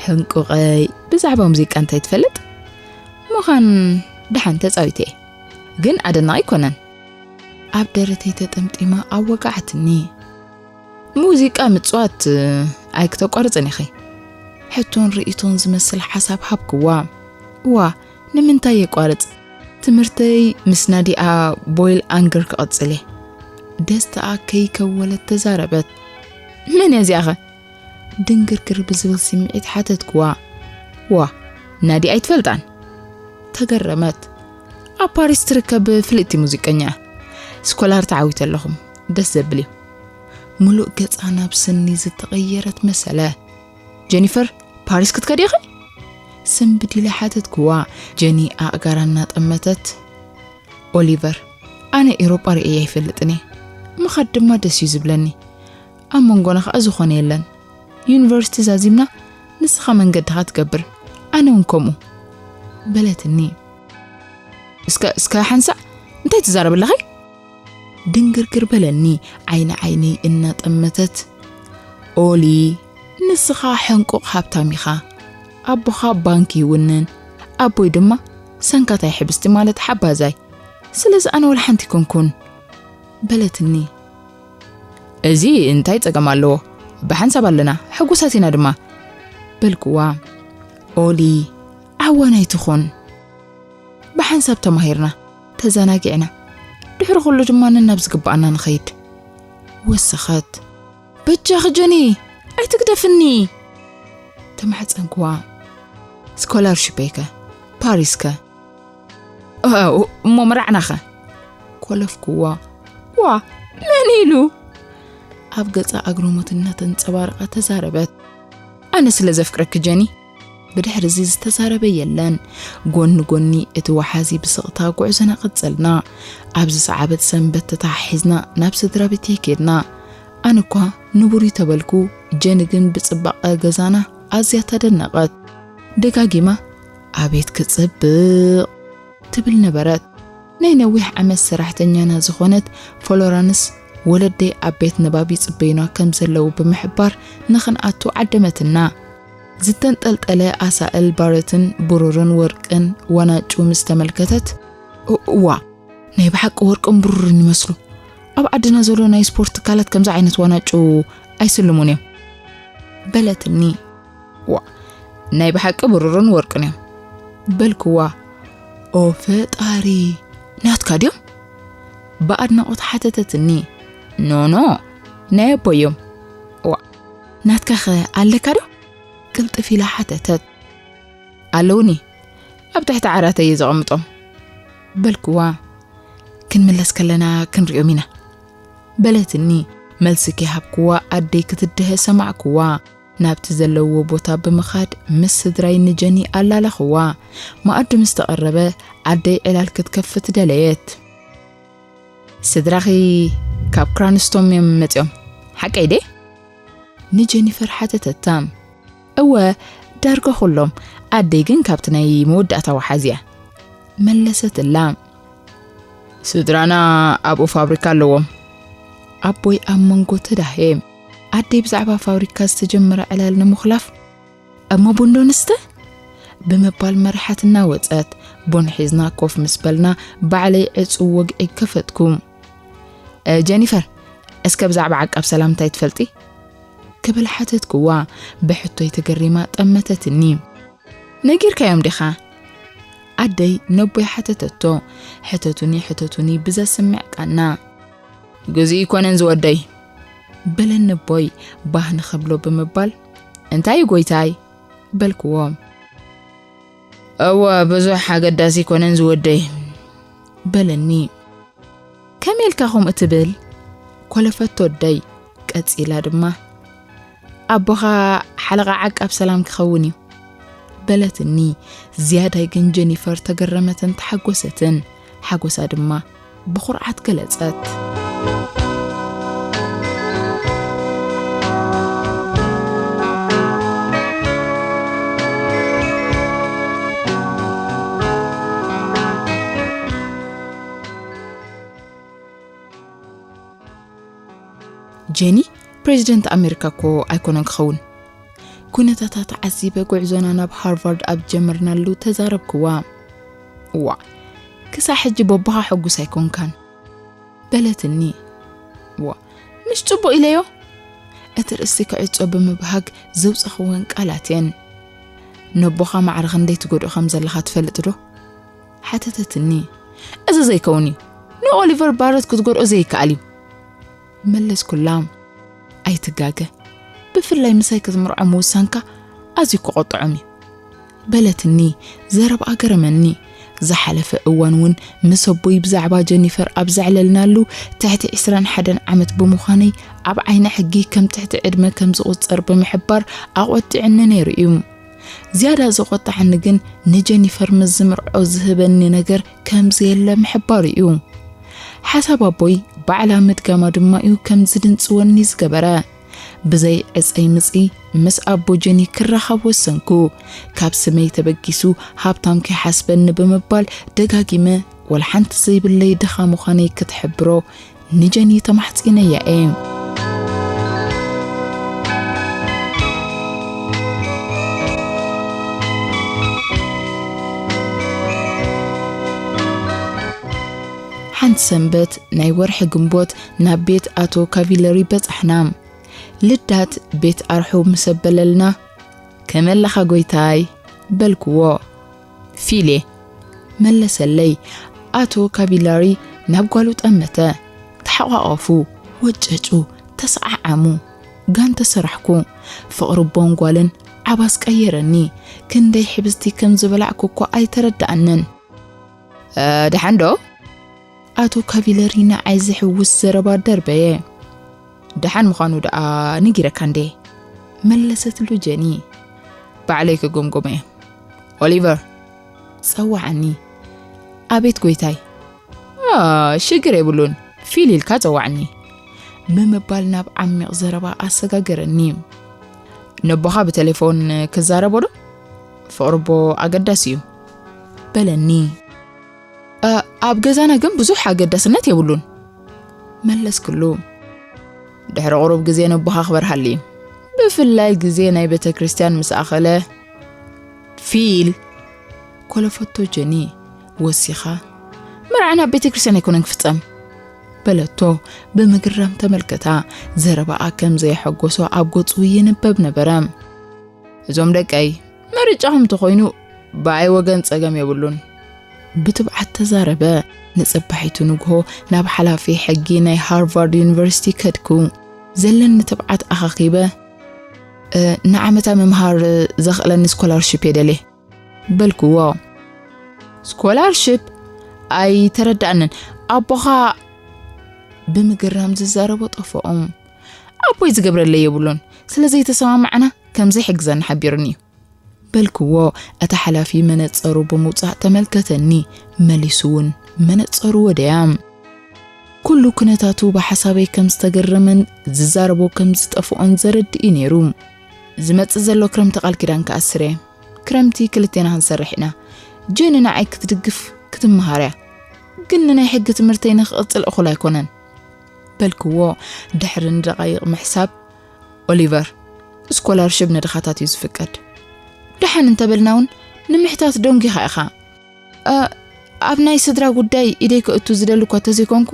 ሕንቁቐይ፣ ብዛዕባ ሙዚቃ እንታይ ትፈልጥ? ምዃን ደሓን ተጻዊተ እየ፣ ግን ኣደናቒ ኣይኮነን። ኣብ ደረተይ ተጠምጢማ ኣወጋዓትኒ። ሙዚቃ ምጽዋት ኣይክተቋርጽን ኢኺ። ሕቶን ርእይቶን ዝመስል ሓሳብ ሃብክዋ። እዋ፣ ንምንታይ የቋርጽ? ትምህርተይ ምስ ናዲኣ ቦይል ኣንገር ክቐጽል እየ። ደስታኣ ከይከወለት ተዛረበት። መን እያ እዚኣኸ? ድንግርግር ብዝብል ስምዒት ሓተትክዋ። ዋ፣ ናዲ ኣይትፈልጣን? ተገረመት። ኣብ ፓሪስ ትርከብ ፍልጥቲ ሙዚቀኛ። ስኮላር ተዓዊተ ኣለኹም። ደስ ዘብል እዩ። ምሉእ ገጻ ናብ ስኒ ዝተቐየረት መሰለ። ጀኒፈር፣ ፓሪስ ክትከዲ ኢኺ? ስንብድ ኢለ ሓተትክዋ። ጀኒ ኣእጋራ እናጠመተት። ኦሊቨር፣ ኣነ ኤውሮጳ ርእየ ኣይፈልጥን እየ። ምኻድ ድማ ደስ እዩ ዝብለኒ። ኣብ መንጎና ኸኣ ዝኾነ የለን። ዩኒቨርሲቲ ዛዚምና፣ ንስኻ መንገድኻ ትገብር፣ ኣነ እውን ከምኡ። በለትኒ። እስከ፣ እስከ ሓንሳእ፣ እንታይ ትዛረብ ኣለኺ? ድንግርግር በለኒ፣ ዓይኒ ዓይነይ እናጠመተት። ኦሊ፣ ንስኻ ሕንቁቕ ሃብታም ኢኻ። ኣቦኻ ባንክ ይውንን፣ ኣቦይ ድማ ሰንካታይ ሕብስቲ ማለት ሓባዛይ። ስለዚ ኣነ ወላ ሓንቲ ኣይኮንኩን። በለትኒ። እዚ እንታይ ጸገም ኣለዎ? ብሓንሳብ ኣለና፣ ሕጉሳት ኢና ድማ። በልክዋ። ኦሊ፣ ዓዋን ኣይትኹን። ብሓንሳብ ተማሂርና፣ ተዘናጊዕና፣ ድሕሪ ኩሉ ድማ ነናብ ዝግብኣና ንኸይድ። ወሰኸት። በጃኺ ጀኒ፣ ኣይትግደፍኒ። ተማሕጸንክዋ። ስኮላርሺፐይከ? ፓሪስከ? እ-፣ እሞ መርዓናኸ? ኮለፍክዋ። ዋ፣ መን ኢሉ? ኣብ ገጻ ኣግርሞት እናተንጸባረቐ ተዛረበት። ኣነ ስለ ዘፍቅረኪ ጀኒ። ብድሕሪ እዚ ዝተዛረበ የለን። ጎኒ ጎኒ እቲ ወሓዚ ብስቕታ ጉዕዞና ቀጸልና። ኣብ ዝሰዓበት ሰንበት ተተሓሒዝና ናብ ስድራ ቤተይ ከድና። ኣነ እኳ ንቡር እዩ ተበልኩ፣ ጀኒ ግን ብጽባቐ ገዛና ኣዝያ ተደነቐት። ደጋጊማ፣ "ኣቤት ክጽብቕ!" ትብል ነበረት። ናይ ነዊሕ ዓመት ሰራሕተኛና ዝኾነት ፍሎረንስ፣ ወለደይ ኣብ ቤት ንባብ ይጽበዩና ከም ዘለዉ ብምሕባር፣ ንኽንኣቱ ዓደመትና። ዝተንጠልጠለ ኣሳእል ባረትን ብሩርን ወርቅን ዋናጩ ምስ ተመልከተት፣ "እ-፣ እዋ፣ ናይ ብሓቂ ወርቅን ብሩርን ይመስሉ። ኣብ ዓድና ዘሎ ናይ ስፖርት ትካላት ከምዚ ዓይነት ዋናጩ ኣይስልሙን እዮም" በለትኒ። "ዋ፣ ናይ ብሓቂ ብሩርን ወርቅን እዮም" በልክዋ። "ኦ ፈጣሪ፣ ናትካ ድዮም?" ብኣድናቖት ሓተተትኒ። "ኖ፣ ኖ፣ ናይ ኣቦይ እዮም።" "ዋ፣ ናትካኸ ኣለካ ዶ?" ቅልጥፍ ኢላ ሓተተት። "ኣለውኒ፣ ኣብ ትሕቲ ዓራተይ እየ ዘቐምጦም" በልክዋ። "ክንምለስ ከለና ክንሪኦም ኢና" በለትኒ። መልሲ ከይሃብክዋ ኣደይ ክትድሀ ሰማዕክዋ። ናብቲ ዘለዎ ቦታ ብምኻድ ምስ ስድራይ ንጀኒ ኣላላኽዋ። መኣዲ ምስ ተቐረበ ኣደይ ዕላል ክትከፍት ደለየት። "ስድራኺ ካብ ክራንስቶም እዮም መጺኦም፣ ሓቀይ ደ?" ንጀኒፈር ሓተተታ። "እወ፣ ዳርጋ ኩሎም፣ ኣደይ ግን ካብቲ ናይ መወዳእታ ወሓዚ እያ" መለሰትላ። "ስድራና ኣብኡ ፋብሪካ ኣለዎም" ኣቦይ ኣብ መንጎ ተዳህየ። ኣደይ ብዛዕባ ፋብሪካ ዝተጀመረ ዕላል ንምኹላፍ፣ "እሞ ቡን ዶ ንስተ?" ብምባል መርሓት እናወጸት፣ ቡን ሒዝና ኮፍ ምስ በልና፣ ባዕለይ ዕጹው ወግዒ ከፈትኩ። "እ፣ ጀኒፈር፣ እስከ ብዛዕባ ዓቃብ ሰላም እንታይ ትፈልጢ?" ክብል ሓተትክዋ። ብሕቶይ ተገሪማ ጠመተትኒ። "ነጊርካዮም ዲኻ?" ኣደይ ነቦይ ሓተተቶ። ሕተቱኒ፣ ሕተቱኒ ብዘስምዕ ቃና። "ግዙእ ኣይኮነን ዝወደይ" በለኒ ኣቦይ ባህ ንኸብሎ ብምባል፣ "እንታይ እዩ ጎይታይ?" በልክዎ። "እወ፣ ብዙሕ ኣገዳሲ ኣይኮነን ዝወደይ" በለኒ። "ከመይ ኢልካ ከምኡ ትብል?" ኮለፈቶ ኣደይ። ቀጺላ ድማ፣ "ኣቦኻ ሓለቓ ዓቃብ ሰላም ክኸውን እዩ" በለትኒ። ዝያዳይ ግን ጀኒፈር ተገረመትን ተሓጎሰትን። ሓጎሳ ድማ ብኹርዓት ገለጸት። ጀኒ፣ ፕሬዚደንት ኣሜሪካ እኮ ኣይኮነን ክኸውን። ኩነታታ ተዓዚበ ጉዕዞና ናብ ሃርቫርድ ኣብ ጀመርናሉ ተዛረብክዋ። "እዋ፣ ክሳዕ ሕጂ በቦኻ ሕጉስ ኣይኮንካን" በለትኒ። "እዋ፣ ምሽ ጽቡቕ ኢለዮ?" እቲ ርእሲ ክዕጾ ብምብሃግ ዘውጻኽወን ቃላት እየን። ነቦኻ ማዕረ ክንደይ ትጎድኦ ከም ዘለኻ ትፈልጥ ዶ? ሓተተትኒ። እዚ ዘይከውን እዩ። ንኦሊቨር ባረት ክትጎድኦ ዘይከኣል እዩ። መለስኩላ። ኣይትጋገ። ብፍላይ ምሳይ ክትምርዖ ምውሳንካ ኣዝዩ ክቆጥዖም እዩ። በለትኒ። ዘረብኣ ገረመኒ። ዝሓለፈ እዋን እውን ምስ ኣቦይ ብዛዕባ ጀኒፈር ኣብ ዘዕለልናሉ ትሕቲ ዕስራን ሓደን ዓመት ብምዃነይ ኣብ ዓይኒ ሕጊ ከም ትሕቲ ዕድመ ከም ዝቑጸር ብምሕባር ኣቖጢዕኒ ነይሩ እዩ። ዝያዳ ዘቖጣዕኒ ግን ንጀኒፈር ምስ ዝምርዖ ዝህበኒ ነገር ከም ዘየለ ምሕባሩ እዩ። ሓሳብ ኣቦይ ባዕላ ምድጋማ ድማ እዩ ከም ዝድንጽወኒ ዝገበረ። ብዘይ ዕጸይ ምጺ ምስ ኣቦ ጀኒ ክራኸብ ወሰንኩ። ካብ ስመይ ተበጊሱ ሃብታም ከይሓስበኒ ብምባል ደጋጊመ ወላ ሓንቲ ዘይብለይ ድኻ ምዃነይ ክትሕብሮ ንጀኒ ተማሕጺነያ እየ። ሓንቲ ሰንበት ናይ ወርሒ ግንቦት ናብ ቤት ኣቶ ካቪለሪ በጻሕና። ልዳት ቤት ኣርሑ ምስ ኣበለልና፣ "ከመይ ኣለኻ ጎይታይ?" በልክዎ። "ፊል እየ" መለሰለይ። ኣቶ ካቪለሪ ናብ ጓሉ ጠመተ። ተሓቋቐፉ፣ ወጨጩ፣ ተሰዓዓሙ። ጋን ተሰራሕኩ። ፍቕሪ ኣቦን ጓልን ዓባስ ቀየረኒ። ክንደይ ሕብስቲ ከም ዝበላዕኩ እኳ ኣይተረድኣንን። "እ፣ ደሓን ዶ?" ኣቶ ካቪለሪ ንዓይ ዝሕውስ ዘረባ ደርበየ። "ደሓን ምዃኑ ደኣ ነጊረካ እንዴ?" መለሰትሉ ጀኒ። "ባዕለይ ክግምግሞ እየ። ኦሊቨር!" ጸዋዓኒ። "ኣቤት ጎይታይ!" "ኣ፣ ሽግር የብሉን፣ ፊል ኢልካ ጸዋዕኒ!" ብምባል ናብ ዓሚቕ ዘረባ ኣሰጋገረኒ። "ነቦኻ ብቴሌፎን ክዛረቦ ዶ? ፍቕሪ ኣቦ ኣገዳሲ እዩ" በለኒ። "እ፣ ኣብ ገዛና ግን ብዙሕ ኣገዳስነት የብሉን" መለስክሉ። "ድሕሪ ቁሩብ ግዜ ነቦኻ ክበርሃሉ እዩ። ብፍላይ ግዜ ናይ ቤተ ክርስቲያን ምስ ኣኸለ" "ፊል!" ኮለፈቶ ጀኒ። ወሲኻ፣ "መርዓና ኣብ ቤተ ክርስቲያን ኣይኮነን ክፍጸም" በለቶ። ብምግራም ተመልከታ። ዘረባኣ ከም ዘየሐጎሶ ኣብ ገጹ ይንበብ ነበረ። "እዞም ደቀይ፣ ምርጫኹም እንተኾይኑ ብኣይ ወገን ጸገም የብሉን" ብትብዓት ተዛረበ። ንጽባሒቱ ንግሆ ናብ ሓላፊ ሕጊ ናይ ሃርቫርድ ዩኒቨርሲቲ ከድኩ። ዘለኒ ትብዓት ኣኻኺበ፣ "እ፣ ንዓመታ ምምሃር ዘኽእለኒ ስኮላርሺፕ እየ ደልየ" በልክዎ። "ስኮላርሺፕ? ኣይተረዳእንን። ኣቦኻ" ብምግራም ዝዛረቦ ጠፍኦም። "ኣቦይ ዝገብረለይ የብሉን። ስለ ዘይተሰማማዕና ከም ዘይሕግዘኒ ሓቢሩኒ እዩ" በልክዎ። እቲ ሓላፊ መነጸሩ ብምውጻእ ተመልከተኒ። መሊሱ እውን መነጸሩ ወደያ። ኩሉ ኩነታቱ ብሓሳበይ ከም ዝተገረመን ዝዛረቦ ከም ዝጠፍኦን ዘረድእ እዩ ነይሩ። "ዝመጽእ ዘሎ ክረምቲ ቃል ኪዳን ክኣስር እየ። ክረምቲ ክልቴና ክንሰርሕ ኢና። ጀኒ ንዓይ ክትድግፍ ክትመሃር እያ። ግን ንናይ ሕጊ ትምህርተይ ንክቕጽል እኹል ኣይኮነን" በልክዎ። ድሕሪ ንደቓይቕ ምሕሳብ፣ "ኦሊቨር፣ ስኮላርሽፕ ንድኻታት እዩ ዝፍቀድ። ደሓን እንተበልና እውን ንምሕታት ደንጒኻ ኢኻ። እ፣ ኣብ ናይ ስድራ ጉዳይ ኢደይ ከእቱ ዝደሊ እኳ እንተዘይኮንኩ፣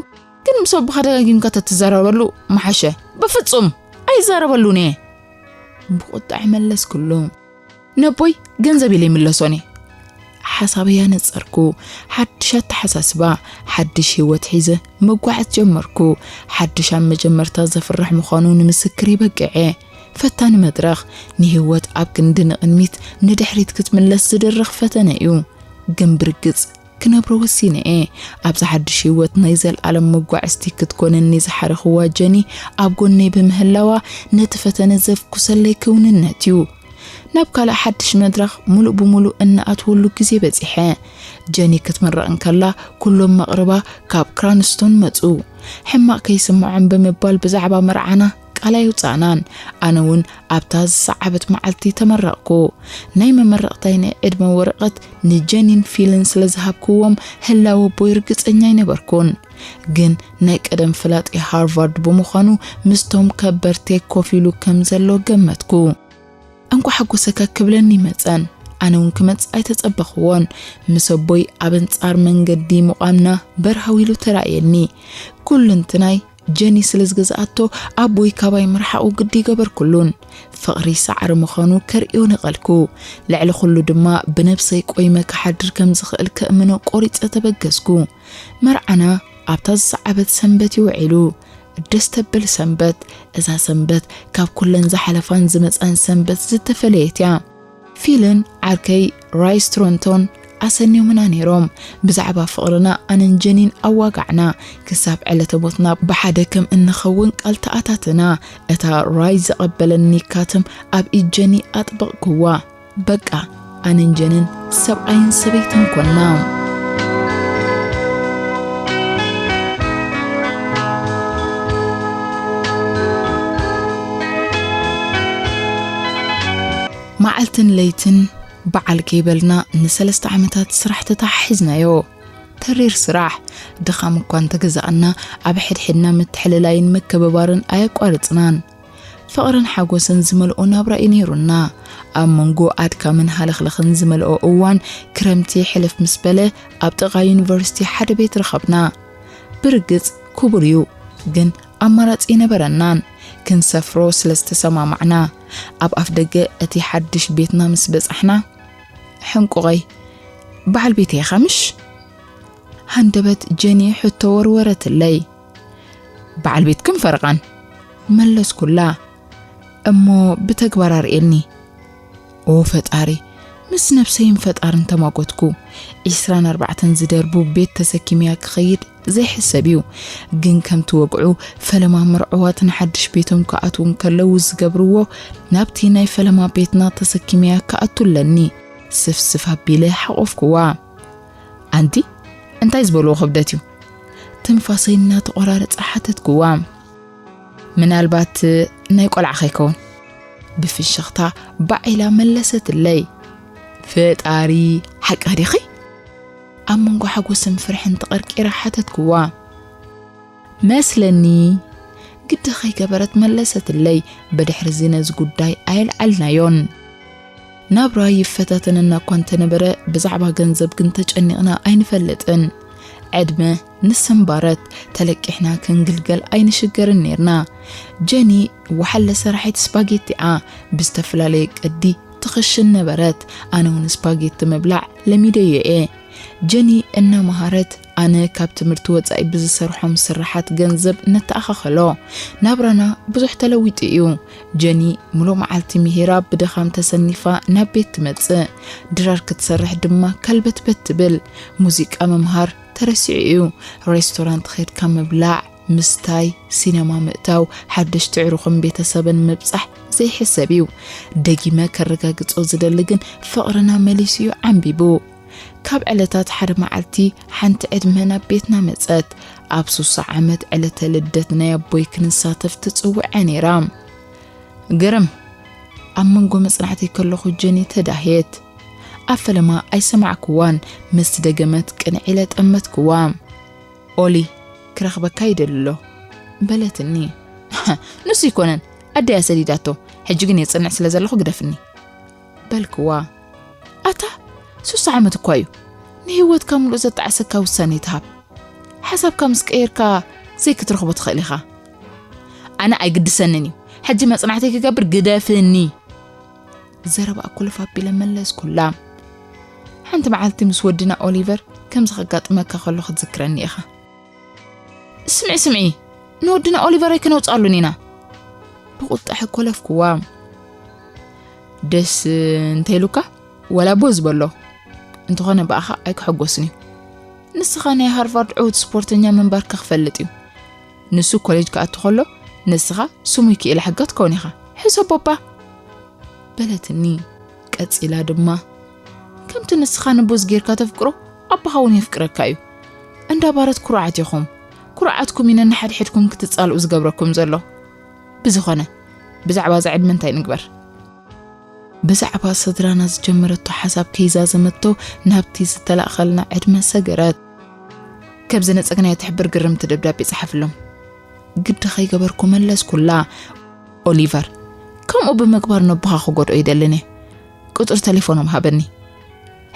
ግን ምስ ኣቦኻ ደጋጊምካ ተትዛረበሉ ምሓሸ።" "በፍጹም ኣይዛረበሉን እየ!" ብቁጣዕ መለስክሉ። "ነቦይ ገንዘብ ኢለ ይምለሶን እየ!" ሓሳበይ ኣነጸርኩ። ሓድሽ ኣተሓሳስባ፣ ሓድሽ ህይወት ሒዘ መጓዓዝ ጀመርኩ። ሓድሽ ኣብ መጀመርታ ዘፍርሕ ምዃኑ ንምስክር ይበቅዐ። ፈታኒ መድረኽ፣ ንህይወት ኣብ ክንዲ ንቕድሚት ንድሕሪት ክትምለስ ዝድርኽ ፈተነ እዩ። ግን ብርግጽ ክነብሮ ወሲነ እየ። ኣብዚ ሓድሽ ህይወት ናይ ዘልኣለም መጓዕዝቲ ክትኮነኒ ዝሓረኽዋ ጀኒ ኣብ ጎነይ ብምህላዋ ነቲ ፈተነ ዘፍኩሰለይ ክውንነት እዩ። ናብ ካልእ ሓድሽ መድረኽ ምሉእ ብምሉእ እንኣትወሉ ግዜ በጺሐ። ጀኒ ክትምረቕ እንከላ ኩሎም መቕርባ ካብ ክራንስቶን መጹ። ሕማቕ ከይስምዖም ብምባል ብዛዕባ መርዓና ቃል ኣይውጻእናን። ኣነ እውን ኣብታ ዝሰዓበት መዓልቲ ተመረቕኩ። ናይ መመረቕታይ ናይ ዕድመ ወረቐት ንጀኒን ፊልን ስለ ዝሃብክዎም ህላወ ኣቦይ ርግጸኛ ኣይነበርኩን። ግን ናይ ቀደም ፍላጥ ሃርቫርድ ብምዃኑ ምስቶም ከበርቴ ኮፍ ኢሉ ከም ዘሎ ገመትኩ። "እንኳዕ ሓጎሰካ" ክብለኒ መጸን። ኣነ እውን ክመጽእ ኣይተጸበኽዎን። ምስ ኣቦይ ኣብ ኣንጻር መንገዲ ምቋምና በርሃው ኢሉ ተራእየኒ። ኩልንትናይ ጀኒ ስለ ዝገዝኣቶ ኣቦይ ካባይ ምርሓቑ ግዲ ገበርኩሉን። ፍቕሪ ሳዕሪ ምዃኑ ከርእዮ ነቐልኩ። ልዕሊ ኩሉ ድማ ብነብሰይ ቆይመ ክሓድር ከም ዝኽእል ከእምኖ ቆሪጸ ተበገስኩ። መርዓና ኣብታ ዝሰዓበት ሰንበት እዩ ውዒሉ። ደስ ተብል ሰንበት። እዛ ሰንበት ካብ ኩለን ዝሓለፋን ዝመጻን ሰንበት ዝተፈለየት እያ። ፊልን ዓርከይ ራይስ ቶሮንቶን ኣሰንዮምና ነይሮም። ብዛዕባ ፍቕርና ኣነን ጀኒን ኣዋጋዕና። ክሳብ ዕለተ ሞትና ብሓደ ከም እንኸውን ቃል ተኣታትና። እታ ራይ ዘቐበለኒ ካትም ኣብ ኢድ ጀኒ ኣጥበቕኩዋ። በቃ፣ ኣነን ጀንን ሰብኣይን ሰበይትን ኮንና። መዓልትን ለይትን በዓል ከይበልና ንሰለስተ ዓመታት ስራሕ ተተሓሒዝናዮ። ተሪር ስራሕ፣ ድኻም እኳ እንተገዛእና፣ ኣብ ሕድሕድና ምትሕልላይን ምክብባርን ኣየቋረጽናን። ፍቕርን ሓጎስን ዝመልኦ ናብራ እዩ ነይሩና። ኣብ መንጎ ኣድካምን ሃለኽለኽን ዝመልኦ እዋን ክረምቲ ሕልፍ ምስ በለ፣ ኣብ ጥቓ ዩኒቨርሲቲ ሓደ ቤት ረኸብና። ብርግጽ ክቡር እዩ፣ ግን ኣማራጺ ኣይነበረናን። ክንሰፍሮ ስለ ዝተሰማማዕና፣ ኣብ ኣፍ ደገ እቲ ሓድሽ ቤትና ምስ በጻሕና፣ ሕንቁቐይ፣ በዓል ቤተይ ኢኻ ምሽ? ሃንደበት ጀኒ ሕቶ ወርወረትለይ። በዓል ቤትክን ፈረቓን፣ መለስኩላ። እሞ ብተግባር ኣርእየኒ። ኦ ፈጣሪ፣ ምስ ነብሰይን ፈጣርን ተማጎትኩ። ዒስራን ኣርባዕተን ዝደርቡ ቤት ተሰኪመያ ክኸይድ ዘይሕሰብ እዩ። ግን ከምቲ ወግዑ፣ ፈለማ መርዑዋት ንሓድሽ ቤቶም ክኣትዉ እንከለዉ ዝገብርዎ፣ ናብቲ ናይ ፈለማ ቤትና ተሰኪመያ ክኣቱ ኣለኒ። ስፍስፍ ኣቢለ ሓቖፍኩዋ። ኣንቲ፣ እንታይ ዝበልዎ ክብደት እዩ? ትንፋሰይ እናተቖራረጸ ሓተትኩዋ። ምናልባት ናይ ቆልዓ ከይከውን? ብፍሽኽታ ባዕ ኢላ መለሰትለይ። ፈጣሪ፣ ሓቅኺ ዲኺ? ኣብ መንጎ ሓጎስን ፍርሕን ተቐርቂረ ሓተትኩዋ። መስለኒ፣ ግዲ ከይገበረት መለሰትለይ። ብድሕርዚ ነዚ ጉዳይ ኣየልዓልናዮን። ናብራ ይፈታተነና እኳ እንተነበረ፣ ብዛዕባ ገንዘብ ግን ተጨኒቕና ኣይንፈልጥን። ዕድመ ንሰምባረት፣ ተለቂሕና ክንግልገል ኣይንሽገርን ኔርና። ጀኒ ወሓለ ሰራሒት ስፓጌቲ እያ፣ ብዝተፈላለየ ቅዲ ትኽሽን ነበረት። ኣነ እውን ስፓጌቲ ምብላዕ ለሚደዮ እየ። ጀኒ እናመሃረት፣ ኣነ ካብ ትምህርቲ ወጻኢ ብዝሰርሖም ስርሓት ገንዘብ ነተኣኻኸሎ። ናብራና ብዙሕ ተለዊጡ እዩ። ጀኒ ምሉእ መዓልቲ ምሂራ ብድኻም ተሰኒፋ ናብ ቤት ትመጽእ። ድራር ክትሰርሕ ድማ ከልበትበት ትብል። ሙዚቃ ምምሃር ተረሲዑ እዩ። ሬስቶራንት ኸድካ ምብላዕ፣ ምስታይ፣ ሲነማ ምእታው፣ ሓደሽቲ ዕሩኽን ቤተሰብን ምብጻሕ ዘይሕሰብ እዩ። ደጊመ ከረጋግጾ ዝደሊ ግን ፍቕርና መሊሱ እዩ ዓምቢቡ። ካብ ዕለታት ሓደ መዓልቲ ሓንቲ ዕድመ ናብ ቤትና መጸት። ኣብ ሱሳ ዓመት ዕለተ ልደት ናይ ኣቦይ ክንሳተፍ ትጽውዐ ነይራ። ግርም፣ ኣብ መንጎ መጽናዕተይ ከለኹ ጀኒ ተዳህየት። ኣብ ፈለማ ኣይሰማዕክዋን፣ ምስ ደገመት ቅንዕ ኢለ ጠመትክዋ። ኦሊ፣ ክረኽበካ ይደሊ ኣሎ፣ በለትኒ። ንሱ ይኮነን፣ ኣደያ ሰዲዳቶ፣ ሕጂ ግን የጽንዕ ስለ ዘለኹ ግደፍኒ፣ በልክዋ። ኣታ፣ ሱሳ ዓመት እኳ እዩ። ንህይወትካ ምሉእ ዘጣዕሰካ ውሳኔ ትሃብ። ሓሳብካ ምስ ቀየርካ ዘይክትረኽቦ ትኽእል ኢኻ። ኣነ ኣይግድሰንን እዩ። ሕጂ መጽናዕተይ ክገብር ግደፍኒ። ዘረባ ኮለፍ ኣቢለ መለስኩላ። ሓንቲ መዓልቲ ምስ ወድና ኦሊቨር ከምዚ ከጋጥመካ ከሎ ክትዝክረኒ ኢኻ። ስምዒ፣ ስምዒ፣ ንወድና ኦሊቨር ኣይክነውጽኣሉን ኢና። ብቁጣ ኮለፍኩዋ። ደስ እንተይሉካ፣ ወላ ቦ ዝበሎ። እንተኾነ ብኣኻ ኣይክሕጎስን እዩ። ንስኻ ናይ ሃርቫርድ ዕዉት ስፖርተኛ ምንባርካ ክፈልጥ እዩ። ንሱ ኮሌጅ ክኣቱ ከሎ፣ ንስኻ ስሙይ ክኢላ ሕጋ ትከውን ኢኻ። ሕሰቦ እባ። በለትኒ። ቀጺላ ድማ፣ ከምቲ ንስኻ ንቦዝ ጌርካ ተፍቅሮ፣ ኣቦኻ እውን የፍቅረካ እዩ። እንዳ ባረት ኩሩዓት ኢኹም። ኩርዓትኩም እዩ ነንሓድሕድኩም ክትጻልኡ ዝገብረኩም ዘሎ። ብዝኾነ፣ ብዛዕባ እዛ ዕድመ እንታይ ንግበር? ብዛዕባ ስድራና ዝጀመረቶ ሓሳብ ከይዛዘመቶ ናብቲ ዝተላእኸልና ዕድመ ሰገረት። ከብዚ ነጸግናዮ ትሕብር ግርምቲ ደብዳቤ ጸሓፍሎም። ግዲ ከይገበርኩ መለስኩላ። ኦሊቨር፣ ከምኡ ብምግባር ነቦኻ ክጎድኦ ይደልን እየ። ቁጽሪ ተሌፎኖም ሃበኒ።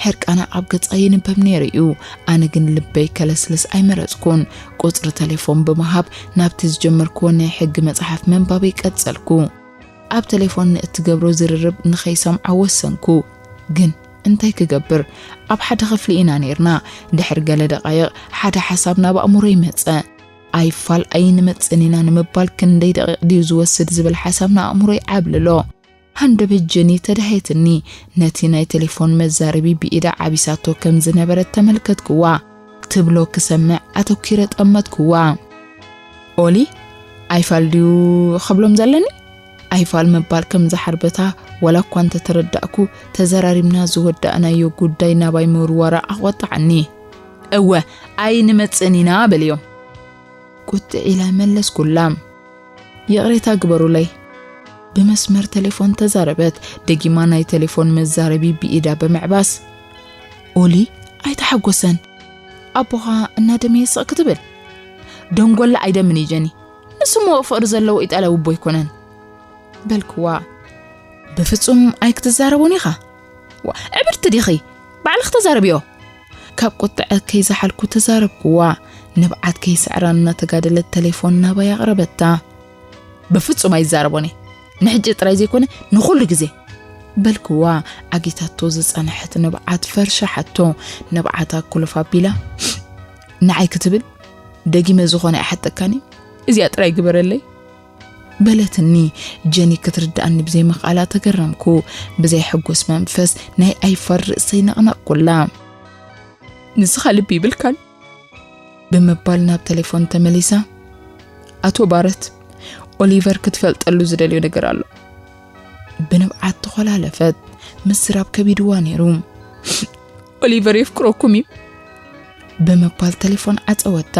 ሕርቃና ኣብ ገጻ ይንበብ ነይሩ እዩ። ኣነ ግን ልበይ ከለስልስ ኣይመረጽኩን። ቁጽሪ ተሌፎን ብምሃብ ናብቲ ዝጀመርክዎ ናይ ሕጊ መጽሓፍ ምንባበይ ቀጸልኩ። ኣብ ተሌፎን ንእትገብሮ ዝርርብ ንኸይሰምዓ ወሰንኩ። ግን እንታይ ክገብር? ኣብ ሓደ ክፍሊ ኢና ነይርና። ድሕሪ ገለ ደቓይቕ ሓደ ሓሳብ ናብ ኣእምሮይ መጸ። ኣይፋል ኣይንመጽእን ኢና ንምባል ክንደይ ደቂቕ ድዩ ዝወስድ ዝብል ሓሳብ ንኣእምሮይ ዓብልሎ። ሃንደበት ጀኒ ተዳህየትኒ። ነቲ ናይ ተሌፎን መዛረቢ ብኢዳ ዓቢሳቶ ከም ዝነበረት ተመልከትክዋ። ትብሎ ክሰምዕ ኣተኲረ ጠመትክዋ። ኦሊ፣ ኣይፋል ድዩ ክብሎም ዘለኒ? ኣይፋል ምባል ከም ዝሓርበታ ዋላ እኳ እንተተረዳእኩ፣ ተዘራሪብና ዝወዳእናዮ ጉዳይ ናባይ ምውርዋራ ኣቖጣዓኒ። እወ፣ ኣይንመጽእን ኢና በልዮ። ቁጥዕ ኢለ መለስኩላ። ይቕሬታ ግበሩለይ። ብመስመር ተሌፎን ተዛረበት። ደጊማ ናይ ተሌፎን መዛረቢ ብኢዳ ብምዕባስ፣ ኦሊ ኣይተሓጎሰን። ኣቦኻ እናደመየ ስቕ ክትብል? ደንጎላ ኣይደምን እዩ ጀኒ። ንሱ እሞ ፍቕሪ ዘለዎ ኢጣልያዊ ኣቦ ኣይኮነን። በልክዋ። ብፍጹም ኣይክትዛረቦን ኢኻ። ዋ፣ ዕብድቲ ዲኺ? ባዕልኺ ተዛረብዮ። ካብ ቁጥዐ ከይዝሓልኩ ተዛረብክዋ። ንብዓት ከይስዕራ እናተጋደለት ተሌፎን ናባይ ኣቕረበታ። ብፍጹም ኣይዛረቦን እየ። ንሕጂ ጥራይ ዘይኮነ ንኹሉ ግዜ። በልክዋ። ዓጊታቶ ዝጸንሐት ንብዓት ፈርሻሓቶ። ንብዓታ ኩልፍ ኣቢላ፣ ንዓይ ክትብል ደጊመ ዝኾነ ኣይሓተካን እዩ። እዚኣ ጥራይ ግበረለይ። በለትኒ። ጀኒ ክትርድኣኒ ብዘይምኽኣላ ተገረምኩ። ብዘይ ሕጉስ መንፈስ ናይ ኣይፋል ርእሰይ ነቕነቕኩላ። ንስኻ ልቢ ይብልካን? ብምባል ናብ ተሌፎን ተመሊሳ። ኣቶ ባረት፣ ኦሊቨር ክትፈልጠሉ ዝደልዮ ነገር ኣሎ። ብንብዓት ተኾላለፈት። ምስራብ ከቢድዋ ነይሩ። ኦሊቨር የፍቅረኩም እዩ። ብምባል ተሌፎን ዓጸወታ።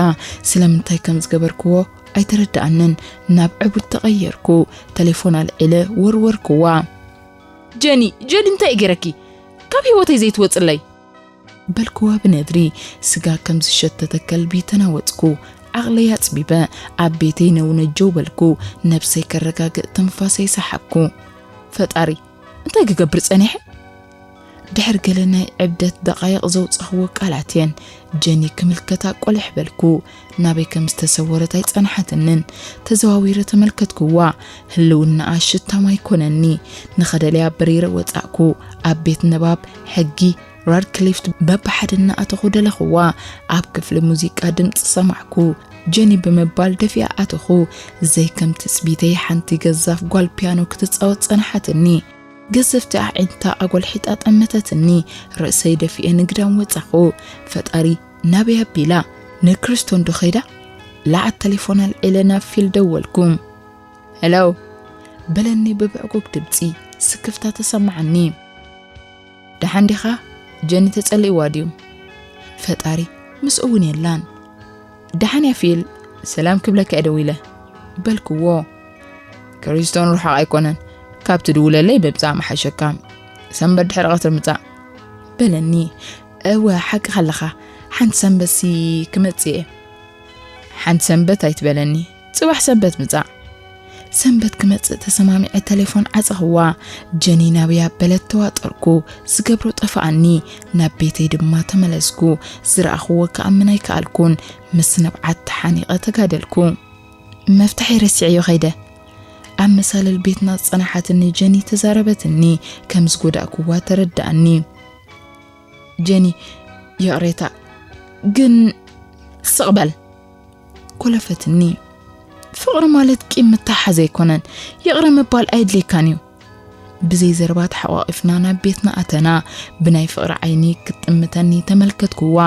ስለምንታይ ከም ዝገበርክዎ ኣይተረድኣንን። ናብ ዕቡድ ተቐየርኩ። ተሌፎን ኣልዒለ ወርወርክዋ። ጀኒ፣ ጀኒ፣ እንታይ እዩ ገይረኪ? ካብ ህይወተይ ዘይትወጽለይ። በልክዋ ብነድሪ። ስጋ ከም ዝሸተተ ከልቢ ተናወጽኩ። ዓቕለይ ኣጽቢበ ኣብ ቤተይ ነውነጀው በልኩ። ነብሰይ ከረጋግእ ትንፋሰይ ሰሓብኩ። ፈጣሪ፣ እንታይ ክገብር ጸኒሐ? ድሕሪ ገለ ናይ ዕብደት ደቓይቕ ዘውጻኽዎ ቃላት እየን። ጀኒ ክምልከታ ቆልሕ በልኩ። ናበይ ከም ዝተሰወረት ኣይጸንሓትንን። ተዘዋዊረ ተመልከትክዋ። ህልውናኣ ሽታም ኣይኮነኒ። ንኸደልያ በሪረ ወጻእኩ። ኣብ ቤት ንባብ ሕጊ ራድክሊፍት በብሓደ እናኣተኹ ደለኽዋ። ኣብ ክፍሊ ሙዚቃ ድምጺ ሰማዕኩ። ጀኒ ብምባል ደፊኣ ኣተኹ። ዘይከም ትጽቢተይ ሓንቲ ገዛፍ ጓል ፒያኖ ክትጻወት ጸንሓትኒ። ገዘፍቲ ኣዒንታ ኣጎልሒጣ ጠመተትኒ። ርእሰይ ደፊኤ ንግዳም ወጻኹ። ፈጣሪ ናበይ ኣቢላ? ንክሪስቶን ዶ ኸይዳ? ለዓት ተሌፎን ኣልዒለ ናብ ፊል ደወልኩ። ሄሎ፣ በለኒ ብብዕጉግ ድምጺ። ስክፍታ ተሰማዓኒ። ደሓን ዲኻ? ጀኒ ተጸሊእዋ ድዩ? ፈጣሪ ምስኡ እውን የላን። ደሓን እያ ፊል፣ ሰላም ክብለካ እየ ደዊለ። በልክዎ። ክሪስቶን ርሑቕ ኣይኮነን፣ ካብ ትድውለለይ ምምጻእ ምሓሸካ። ሰንበት ድሕሪ ቀትሪ ምጻእ። በለኒ። እወ፣ ሓቅኻ ኣለኻ። ሓንቲ ሰንበትሲ ክመጽእ እየ። ሓንቲ ሰንበት ኣይትበለኒ፣ ጽባሕ ሰንበት ምጻእ። ሰንበት ክመጽእ ተሰማሚዐ ተሌፎን ዓጸኽዋ። ጀኒ ናበይ ኣበለት ተዋጠርኩ። ዝገብሮ ጠፍኣኒ። ናብ ቤተይ ድማ ተመለስኩ። ዝረኣኽዎ ክኣምን ኣይከኣልኩን። ምስ ንብዓት ተሓኒቐ ተጋደልኩ። መፍትሐይ ረሲዐዮ ኸይደ። ኣብ መሳልል ቤትና ዝጸናሓትኒ ጀኒ ተዛረበትኒ። ከም ዝጎዳእክዋ ተረድኣኒ። ጀኒ፣ ይቕሬታ፣ ግን ስቕ በል። ኮለፈትኒ። ፍቕሪ ማለት ቂም ምትሓዝ ኣይኮነን። ይቕረ ምባል ኣየድልየካን እዩ። ብዘይ ዘረባ ተሓቋቒፍና ናብ ቤትና ኣተና። ብናይ ፍቕሪ ዓይኒ ክትጥምተኒ ተመልከትክዋ።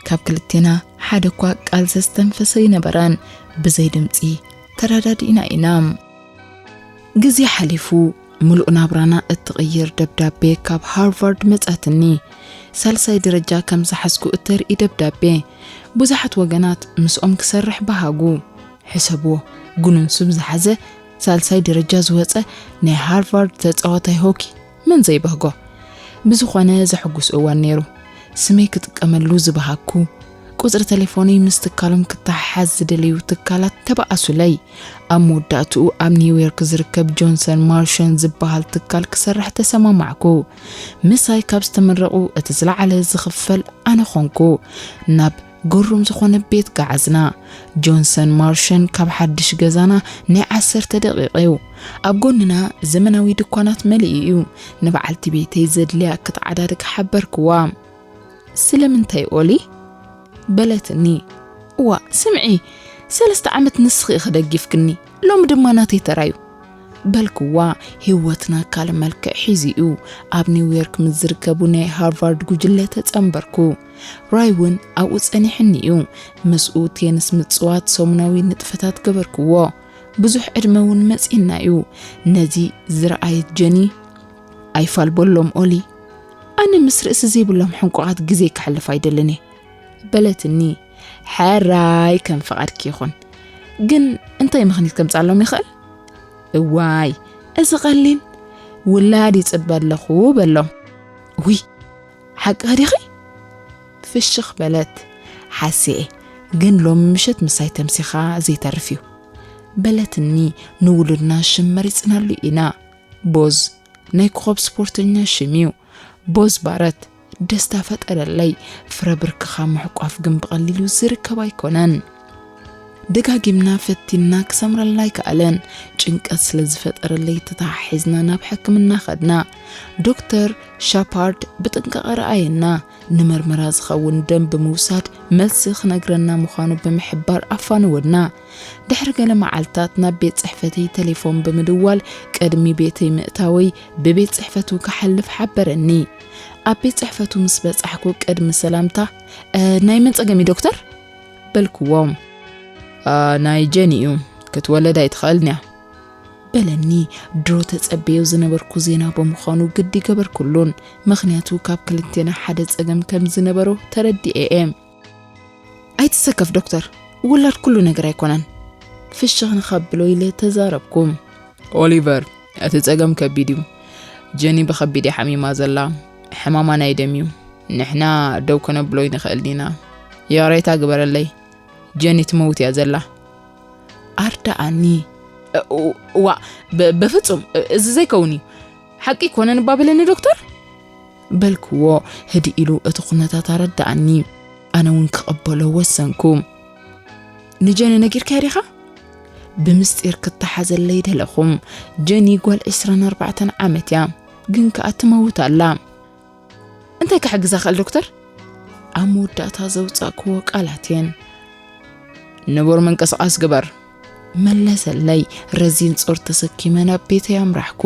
ካብ ክልቴና ሓደ እኳ ቃል ዘስተንፈሰ ኣይነበረን። ብዘይ ድምጺ ተረዳዲእና ኢና። ግዜ ሓሊፉ፣ ምሉእ ናብራና እትቕይር ደብዳቤ ካብ ሃርቫርድ መጻትኒ። ሳልሳይ ደረጃ ከም ዝሓዝኩ እተርኢ ደብዳቤ። ብዙሓት ወገናት ምስኦም ክሰርሕ በሃጉ። ሕሰብዎ፣ ጉኑን ስም ዝሓዘ ሳልሳይ ደረጃ ዝወጸ ናይ ሃርቫርድ ተጻዋታይ ሆኪ መን ዘይበህጎ? ብዝኾነ ዘሐጉስ እዋን ነይሩ። ስመይ ክጥቀመሉ ዝበሃግኩ፣ ቁጽሪ ተሌፎነይ ምስ ትካሎም ክተሓሓዝ ዝደለዩ ትካላት ተባኣሱለይ። ኣብ መወዳእትኡ ኣብ ኒውዮርክ ዝርከብ ጆንሰን ማርሸን ዝበሃል ትካል ክሰርሕ ተሰማማዕኩ። ምሳይ ካብ ዝተመረቑ እቲ ዝለዓለ ዝኽፈል ኣነ ኾንኩ። ናብ ግሩም ዝኾነ ቤት ገዓዝና። ጆንሰን ማርሸን ካብ ሓድሽ ገዛና ናይ ዓሰርተ ደቂቕ እዩ። ኣብ ጎንና ዘመናዊ ድኳናት መሊኡ እዩ። ንበዓልቲ ቤተይ ዘድልያ ክትዓዳድግ ሓበርክዋ። ስለምንታይ ኦሊ? በለትኒ። እዋ ስምዒ፣ ሰለስተ ዓመት ንስኺ ኢኺ ደጊፍክኒ፣ ሎሚ ድማ ናተይ ተራዩ። በልክዋ። ህይወትና ካልእ መልክዕ ሒዙ እዩ። ኣብ ኒውዮርክ ምስ ዝርከቡ ናይ ሃርቫርድ ጉጅለ ተጸንበርኩ። ራይ እውን ኣብኡ ጸኒሕኒ እዩ። ምስኡ ቴንስ ምጽዋት ሰሙናዊ ንጥፈታት ገበርክዎ። ብዙሕ ዕድመ እውን መጺእና እዩ። ነዚ ዝረኣየት ጀኒ፣ ኣይፋል በሎም ኦሊ፣ ኣነ ምስ ርእሲ ዘይብሎም ሕንቁቓት ግዜ ክሓልፍ ኣይደልን እየ። በለትኒ። ሕራይ ከም ፍቓድኪ ይኹን። ግን እንታይ ምኽኒት ከምጻሎም ይኽእል? እዋይ፣ እዚ ቀሊል። ውላድ ይጽበ ኣለኹ በሎም። ውይ፣ ሓቂ ዲኺ? ፍሽኽ በለት። ሓሲኤ፣ ግን ሎም ምሸት ምሳይ ተምሲኻ ዘይተርፍ እዩ። በለትኒ። ንውሉድና ሽም መሪጽናሉ ኢና። ቦዝ ናይ ኮኸብ ስፖርተኛ ሽም እዩ። ቦዝ ባረት ደስታ ፈጠረለይ። ፍረ ብርክኻ ምሕቋፍ ግን ብቐሊሉ ዝርከብ ኣይኮነን። ደጋጊምና ፈቲንና ክሰምረልና ኣይከኣለን። ጭንቀት ስለ ዝፈጠረለይ ተተሓሒዝና ናብ ሕክምና ኸድና። ዶክተር ሻፓርድ ብጥንቃቐ ረኣየና። ንመርመራ ዝኸውን ደም ብምውሳድ መልሲ ክነግረና ምዃኑ ብምሕባር ኣፋነወና። ድሕሪ ገለ መዓልታት ናብ ቤት ጽሕፈተይ ተሌፎን ብምድዋል ቅድሚ ቤተይ ምእታወይ ብቤት ጽሕፈቱ ክሓልፍ ሓበረኒ። ኣብ ቤት ጽሕፈቱ ምስ በጻሕኩ ቅድሚ ሰላምታ፣ "እ፣ ናይ መን ጸገም እዩ ዶክተር?" በልክዎ። "እ፣ ናይ ጀኒ እዩ፣ ክትወለድ ኣይትኽእልን እያ" በለኒ። ድሮ ተጸበዮ ዝነበርኩ ዜና ብምዃኑ ግዲ ገበርኩሉን፣ ምኽንያቱ ካብ ክልቴና ሓደ ጸገም ከም ዝነበሮ ተረዲኤ እየ። "ኣይትሰከፍ ዶክተር፣ ውላድ ኩሉ ነገር ኣይኮነን" ፍሽኽ ንኸብሎ ኢለ ተዛረብኩ። "ኦሊቨር፣ እቲ ጸገም ከቢድ እዩ። ጀኒ ብኸቢድ እያ ሓሚማ ዘላ። ሕማማ ናይ ደም እዩ። ንሕና ደው ከነብሎ ኣይንኽእልን ኢና። ይቕሬታ ግበረለይ። ጀኒ ትመውት እያ ዘላ" ኣርዳኣኒ። "እ-፣ ዋ፣ በ-፣ በፍጹም፣ እ-፣ እዚ ዘይከውን እዩ። ሓቂ ኣይኮነን እባ በለኒ ዶክተር" በልክዎ። ህድእ ኢሉ እቲ ኩነታት ኣረዳኣኒ። ኣነ እውን ክቕበሎ ወሰንኩ። "ንጀኒ ነጊርካያ ዲኻ?" ብምስጢር ክተሓዘለይ ደለኹ። ጀኒ ጓል ዕስራን ኣርባዕተን ዓመት እያ፣ ግን ከኣ ትመውት ኣላ። "እንታይ ክሕግዛ ክእል ዶክተር?" ኣብ መወዳእታ ዘውጻእክዎ ቃላት እየን። "ንቡር ምንቅስቓስ ግበር" መለሰለይ። ረዚን ጾር ተሰኪመ ናብ ቤተይ ኣምራሕኩ።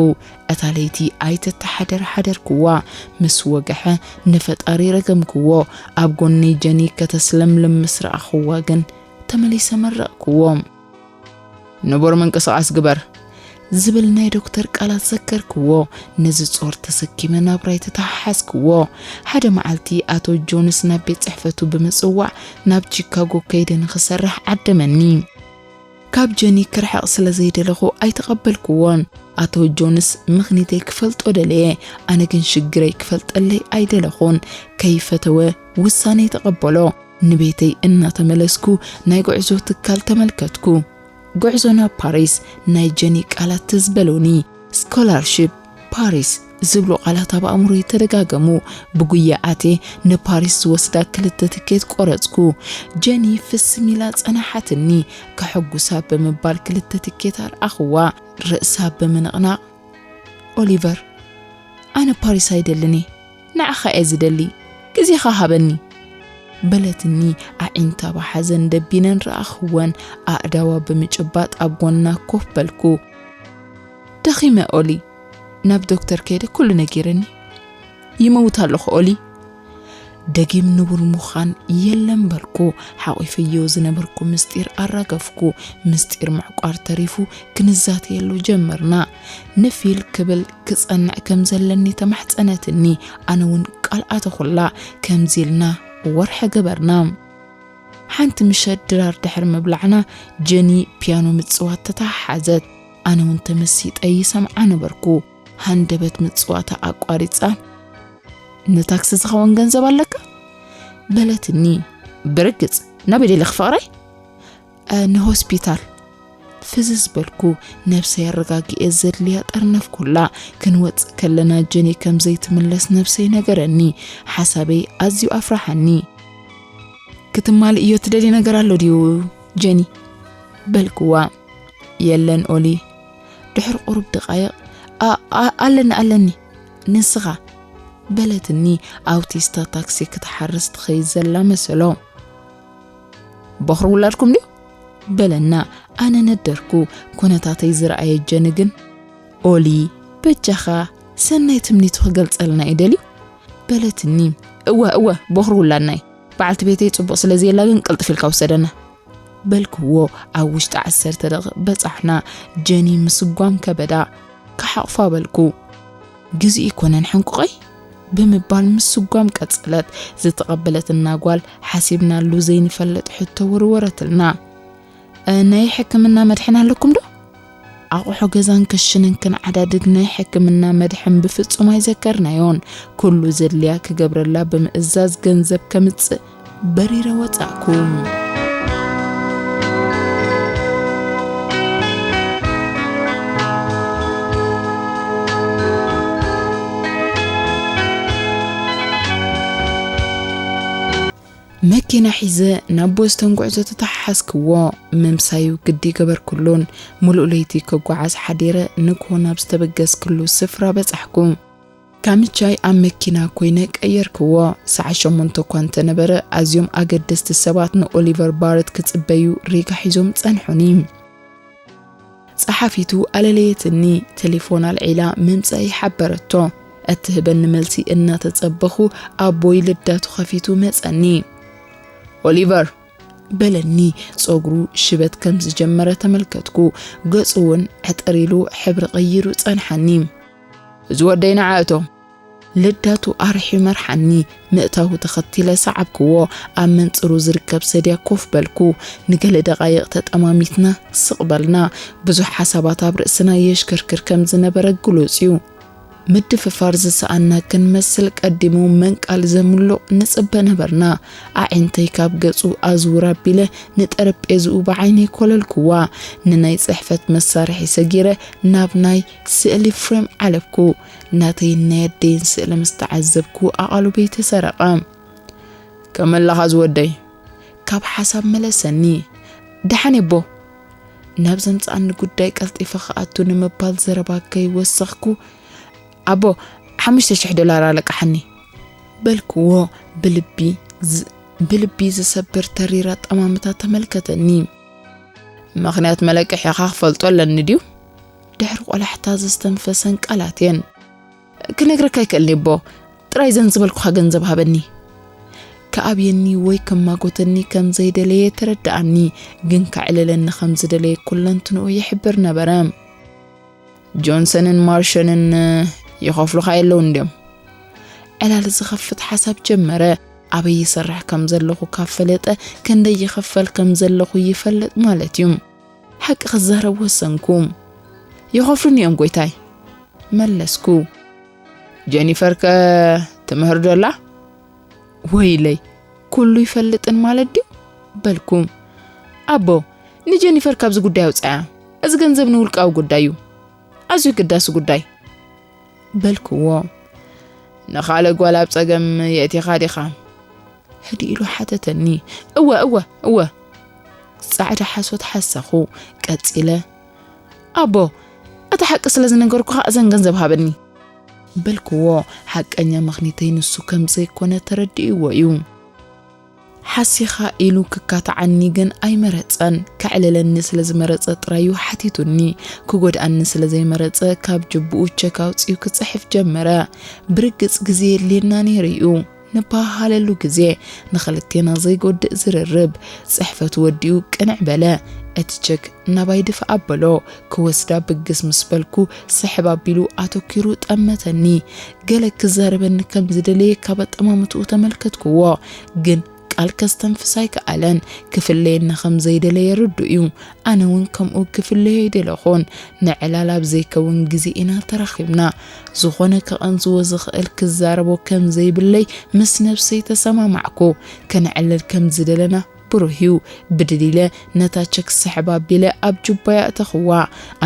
እታ ለይቲ ኣይተተሓደር ሓደርክዋ። ምስ ወግሐ ንፈጣሪ ረገምክዎ። ኣብ ጎነይ ጀኒ ከተስለምልም ምስ ረኣኽዋ ግን ተመሊሰ መረቕክዎ። "ንቡር ምንቅስቓስ ግበር" ዝብል ናይ ዶክተር ቃላት ዘከርክዎ። ነዚ ጾር ተሰኪመ ናብራይ ተተሓሓዝክዎ። ሓደ መዓልቲ ኣቶ ጆንስ ናብ ቤት ጽሕፈቱ ብምጽዋዕ ናብ ቺካጎ ከይደ ንኽሰርሕ ዓደመኒ። ካብ ጀኒ ክርሕቕ ስለ ዘይደለኹ ኣይተቐበልክዎን። ኣቶ ጆንስ ምኽኒተይ ክፈልጦ ደለየ። ኣነ ግን ሽግረይ ክፈልጠለይ ኣይደለኹን። ከይፈተወ ውሳኔ ተቐበሎ። ንቤተይ እናተመለስኩ ናይ ጉዕዞ ትካል ተመልከትኩ። ጉዕዞ ናብ ፓሪስ፣ ናይ ጀኒ ቃላት ትዝ በሉኒ። ስኮላርሺፕ፣ ፓሪስ ዝብሉ ቃላት ኣብ ኣእምሮይ ተደጋገሙ። ብጉያ ኣትየ ንፓሪስ ዝወስዳ ክልተ ትኬት ቆረጽኩ። ጀኒ ፍስም ኢላ ጸናሓትኒ። ከሐጉሳ ብምባል ክልተ ትኬት ኣርኣኽዋ። ርእሳ ብምንቕናቕ፣ "ኦሊቨር፣ ኣነ ፓሪስ ኣይደልን እየ፣ ንዓኻ እየ ዝደሊ፣ ግዜኻ ሃበኒ" በለትኒ። ኣዒንታ ብሓዘን ደቢነን ረኣኽወን። ኣእዳዋ ብምጭባጥ ኣብ ጎና ኮፍ በልኩ። "ደኺመ ኦሊ፣ ናብ ዶክተር ከይደ ኩሉ ነጊረኒ። ይመውት ኣለኹ ኦሊ" ደጊም ንቡር ምዃን የለን በልኩ። ሓቒፈዮ ዝነበርኩ ምስጢር ኣራገፍኩ። ምስጢር ምዕቋር ተሪፉ ክንዛተየሉ ጀመርና። ንፊል ክብል ክጸንዕ ከም ዘለኒ ተማሕጸነትኒ። ኣነ እውን ቃል ኣተኹላ። ከምዚ ኢልና ወርሒ ገበርና። ሓንቲ ምሸት ድራር ድሕሪ ምብላዕና ጀኒ ፒያኖ ምጽዋት ተተሓሓዘት። ኣነ እውን ተመሲጠ ይሰምዓ ነበርኩ። ሃንደበት ምጽዋታ ኣቋሪጻ፣ "ንታክሲ ዝኸውን ገንዘብ ኣለካ?" በለትኒ። ብርግጽ፣ ናበይ ደለኺ ፍቕረይ? "እ፣ ንሆስፒታል።" ፍዝዝ በልኩ። ነብሰይ ኣረጋጊኤ ዘድልያ ጠርነፍኩላ። ክንወጽእ ከለና ጀኒ ከም ዘይትምለስ ነብሰይ ነገረኒ። ሓሳበይ ኣዝዩ ኣፍራሓኒ። "ክትማልእዮ ትደልዮ ነገር ኣሎ ድዩ ጀኒ?" በልክዋ። "የለን ኦሊ።" ድሕሪ ቁሩብ ደቓይቕ፣ "ኣ-፣ ኣ-፣ ኣለኒ፣ ኣለኒ። ንስኻ?" በለትኒ። ኣውቲስታ ታክሲ ክትሓርስ ትኸይድ ዘላ መሰሎ። "ቦኽሪ ውላድኩም ድዩ?" በለና። ኣነ ነደርኩ። ኩነታተይ ዝረኣየ ጀኒ ግን፣ "ኦሊ፣ በጃኻ ሰናይ ትምኒቱ ክገልጸልና እዩ ደልዩ?" በለትኒ። "እወ፣ እወ፣ ቦኽሪ ውላድና እዩ። በዓልቲ ቤተይ ጽቡቕ ስለ ዘየላ ግን ቅልጥፍ ኢልካ ውሰደና።" በልክዎ። ኣብ ውሽጢ ዓሰርተ ደቂቕ በጻሕና። ጀኒ ምስጓም ከበዳ። ክሓቑፋ በልኩ። "ግዜኡ ኣይኮነን ሕንቁቐይ?" ብምባል ምስጓም ቀጸለት። ዝተቐበለትና ጓል ሓሲብናሉ ዘይንፈልጥ ሕቶ ወርወረትልና። "እ፣ ናይ ሕክምና መድሕን ኣለኩም ዶ?" ኣቑሑ ገዛን ክሽንን ክንዓዳድግ ናይ ሕክምና መድሕን ብፍጹም ኣይዘከርናዮን። ኩሉ ዘድልያ ክገብረላ ብምእዛዝ ገንዘብ ከምጽእ በሪረ ወጻእኩ። መኪና ሒዘ ናብ ቦስተን ጉዕዞ ተተሓሓዝክዎ። ምምሳዩ ግዲ ገበርኩሉን። ምሉእ ለይቲ ክጓዓዝ ሓዲረ ንግሆ ናብ ዝተበገስክሉ ስፍራ በጻሕኩ። ካምቻይ ኣብ መኪና ኮይነ ቀየርክዎ። ሰዓት ሸሞንተ እኳ እንተነበረ፣ ኣዝዮም ኣገደስቲ ሰባት ንኦሊቨር ባረት ክጽበዩ ሪጋ ሒዞም ጸንሑኒ። ጸሓፊቱ ኣለለየትኒ። ቴሌፎን ኣልዒላ ምምጻእይ ሓበረቶ። እትህበኒ መልሲ እናተጸበኹ፣ ኣቦይ ልዳቱ ከፊቱ መጸኒ። "ኦሊቨር!" በለኒ። ጸጉሩ ሽበት ከም ዝጀመረ ተመልከትኩ። ገጹ እውን ዕጥር ኢሉ ሕብሪ ቀይሩ ጸንሓኒ። "እዚ ወደይ ንዓ እቶ!" ልዳቱ ኣርሒዩ መርሓኒ። ምእታዉ ተኸቲለ ሰዓብክዎ። ኣብ መንጽሩ ዝርከብ ሰድያ ኮፍ በልኩ። ንገለ ደቓይቕ ተጠማሚትና ስቕ በልና። ብዙሕ ሓሳባት ኣብ ርእስና የሽክርክር ከም ዝነበረ ግሉጽ እዩ። ምድፍፋር ዝሰኣና ክንመስል ቀዲሙ መንቃል ዘምሉቕ ንጽበ ነበርና። ኣዒንተይ ካብ ገጹ ኣዝውር ኣቢለ ንጠረጴዝኡ ብዓይነይ ኮለልኩዋ። ንናይ ጽሕፈት መሳርሒ ሰጊረ ናብ ናይ ስእሊ ፍሬም ዓለብኩ። ናተይን ናይ ኣደይን ስእሊ ምስ ተዓዘብኩ ኣቓልቦይ ተሰረቐ። "ከመይ ኣለኻ ዝወደይ?" ካብ ሓሳብ መለሰኒ። "ደሓን እየ ኣቦ። ናብ ዘምጽኣኒ ጉዳይ ቀልጢፈ ክኣቱ ንምባል ዘረባ ከይወሰኽኩ፣ ኣቦ፣ ሓሙሽተ ሽሕ ዶላር ኣለቃሓኒ" በልክዎ። ብልቢ ዝ-፣ ብልቢ ዝሰብር ተሪር ኣጠማምታ ተመልከተኒ። "ምኽንያት መለቀሒኻ ክፈልጦ ኣለኒ ድዩ?" ድሕሪ ቆላሕታ ዘስተንፈሰን ቃላት እየን። "ክነግረካ ኣይክእልን እየ ኣቦ፣ ጥራይ ዘን ዝበልኩኻ ገንዘብ ሃበኒ።" ክኣብየኒ ወይ ክማጎተኒ ከም ዘይደለየ ተረድኣኒ፣ ግን ከዕልለኒ ከም ዝደለየ ኩለንትንኡ ይሕብር ነበረ። "ጆንሰንን ማርሸንን ይኸፍሉኻ የለውን ድዮም?" ዕላል ዝኸፍት ሓሳብ ጀመረ። ኣበይ ይሰርሕ ከም ዘለኹ ካብ ፈለጠ፣ ክንደይ ይኸፈል ከም ዘለኹ ይፈልጥ ማለት እዩ። ሓቂ ክዛረብ ወሰንኩ። "ይኸፍሉኒ እዮም ጎይታይ" መለስኩ። "ጀኒፈር ከ ትምህር ዶ ኣላ?" "ወይለይ፣ ኩሉ ይፈልጥን ማለት ድዩ?" በልኩ። "ኣቦ፣ ንጀኒፈር ካብዚ ጉዳይ ኣውጽኣያ። እዚ ገንዘብ ንውልቃዊ ጉዳይ እዩ። ኣዝዩ ግዳሲ ጉዳይ" በልክዎ። "ንኻልእ ጓል ኣብ ጸገም የእቲኻ ዲኻ?" ህድእ ኢሉ ሓተተኒ። "እወ፣ እወ፣ እወ።" ጻዕዳ ሓሶት ሓሰኹ። ቀጺለ፣ "ኣቦ፣ እቲ ሓቂ ስለ ዝነገርኩኻ እዘን ገንዘብ ሃበኒ" በልክዎ። ሓቀኛ ምኽኒተይ ንሱ ከም ዘይኮነ ተረዲእዎ እዩ። ሓሲኻ ኢሉ ክካትዓኒ ግን ኣይመረጸን። ከዕልለኒ ስለ ዝመረጸ ጥራይ እዩ ሓቲቱኒ። ክጎድኣኒ ስለ ዘይመረጸ ካብ ጅብኡ ቸክ ኣውጺኡ ክጽሕፍ ጀመረ። ብርግጽ ግዜ የድልየና ነይሩ እዩ። ንበሃሃለሉ ግዜ ንኽልቴና ዘይጎድእ ዝርርብ። ጽሕፈቱ ወዲኡ ቅንዕ በለ። እቲ ቸክ ናባይ ድፍእ ኣበሎ። ክወስዳ ብግስ ምስ በልኩ ስሕብ ኣቢሉ ኣተኲሩ ጠመተኒ። ገለ ክዛረበኒ ከም ዝደለየ ካብ ኣጠማምትኡ ተመልከትክዎ፣ ግን ቃል ከስተንፍስ ኣይከኣለን። ክፍለየና ከም ዘይደለየ ርዱእ እዩ። ኣነ እውን ከምኡ ክፍለዮ ኣይደለኹን። ንዕላል ኣብ ዘይከውን ግዜ ኢና ተራኺብና። ዝኾነ ከቐንዝዎ ዝኽእል ክዛረቦ ከም ዘይብለይ ምስ ነብሰይ ተሰማማዕኩ። ከነዕልል ከም ዝደለና ብሩህ እዩ። ብድድ ኢለ ነታ ቸክ ስሕብ ኣቢለ ኣብ ጁባይ ኣእተኽዋ።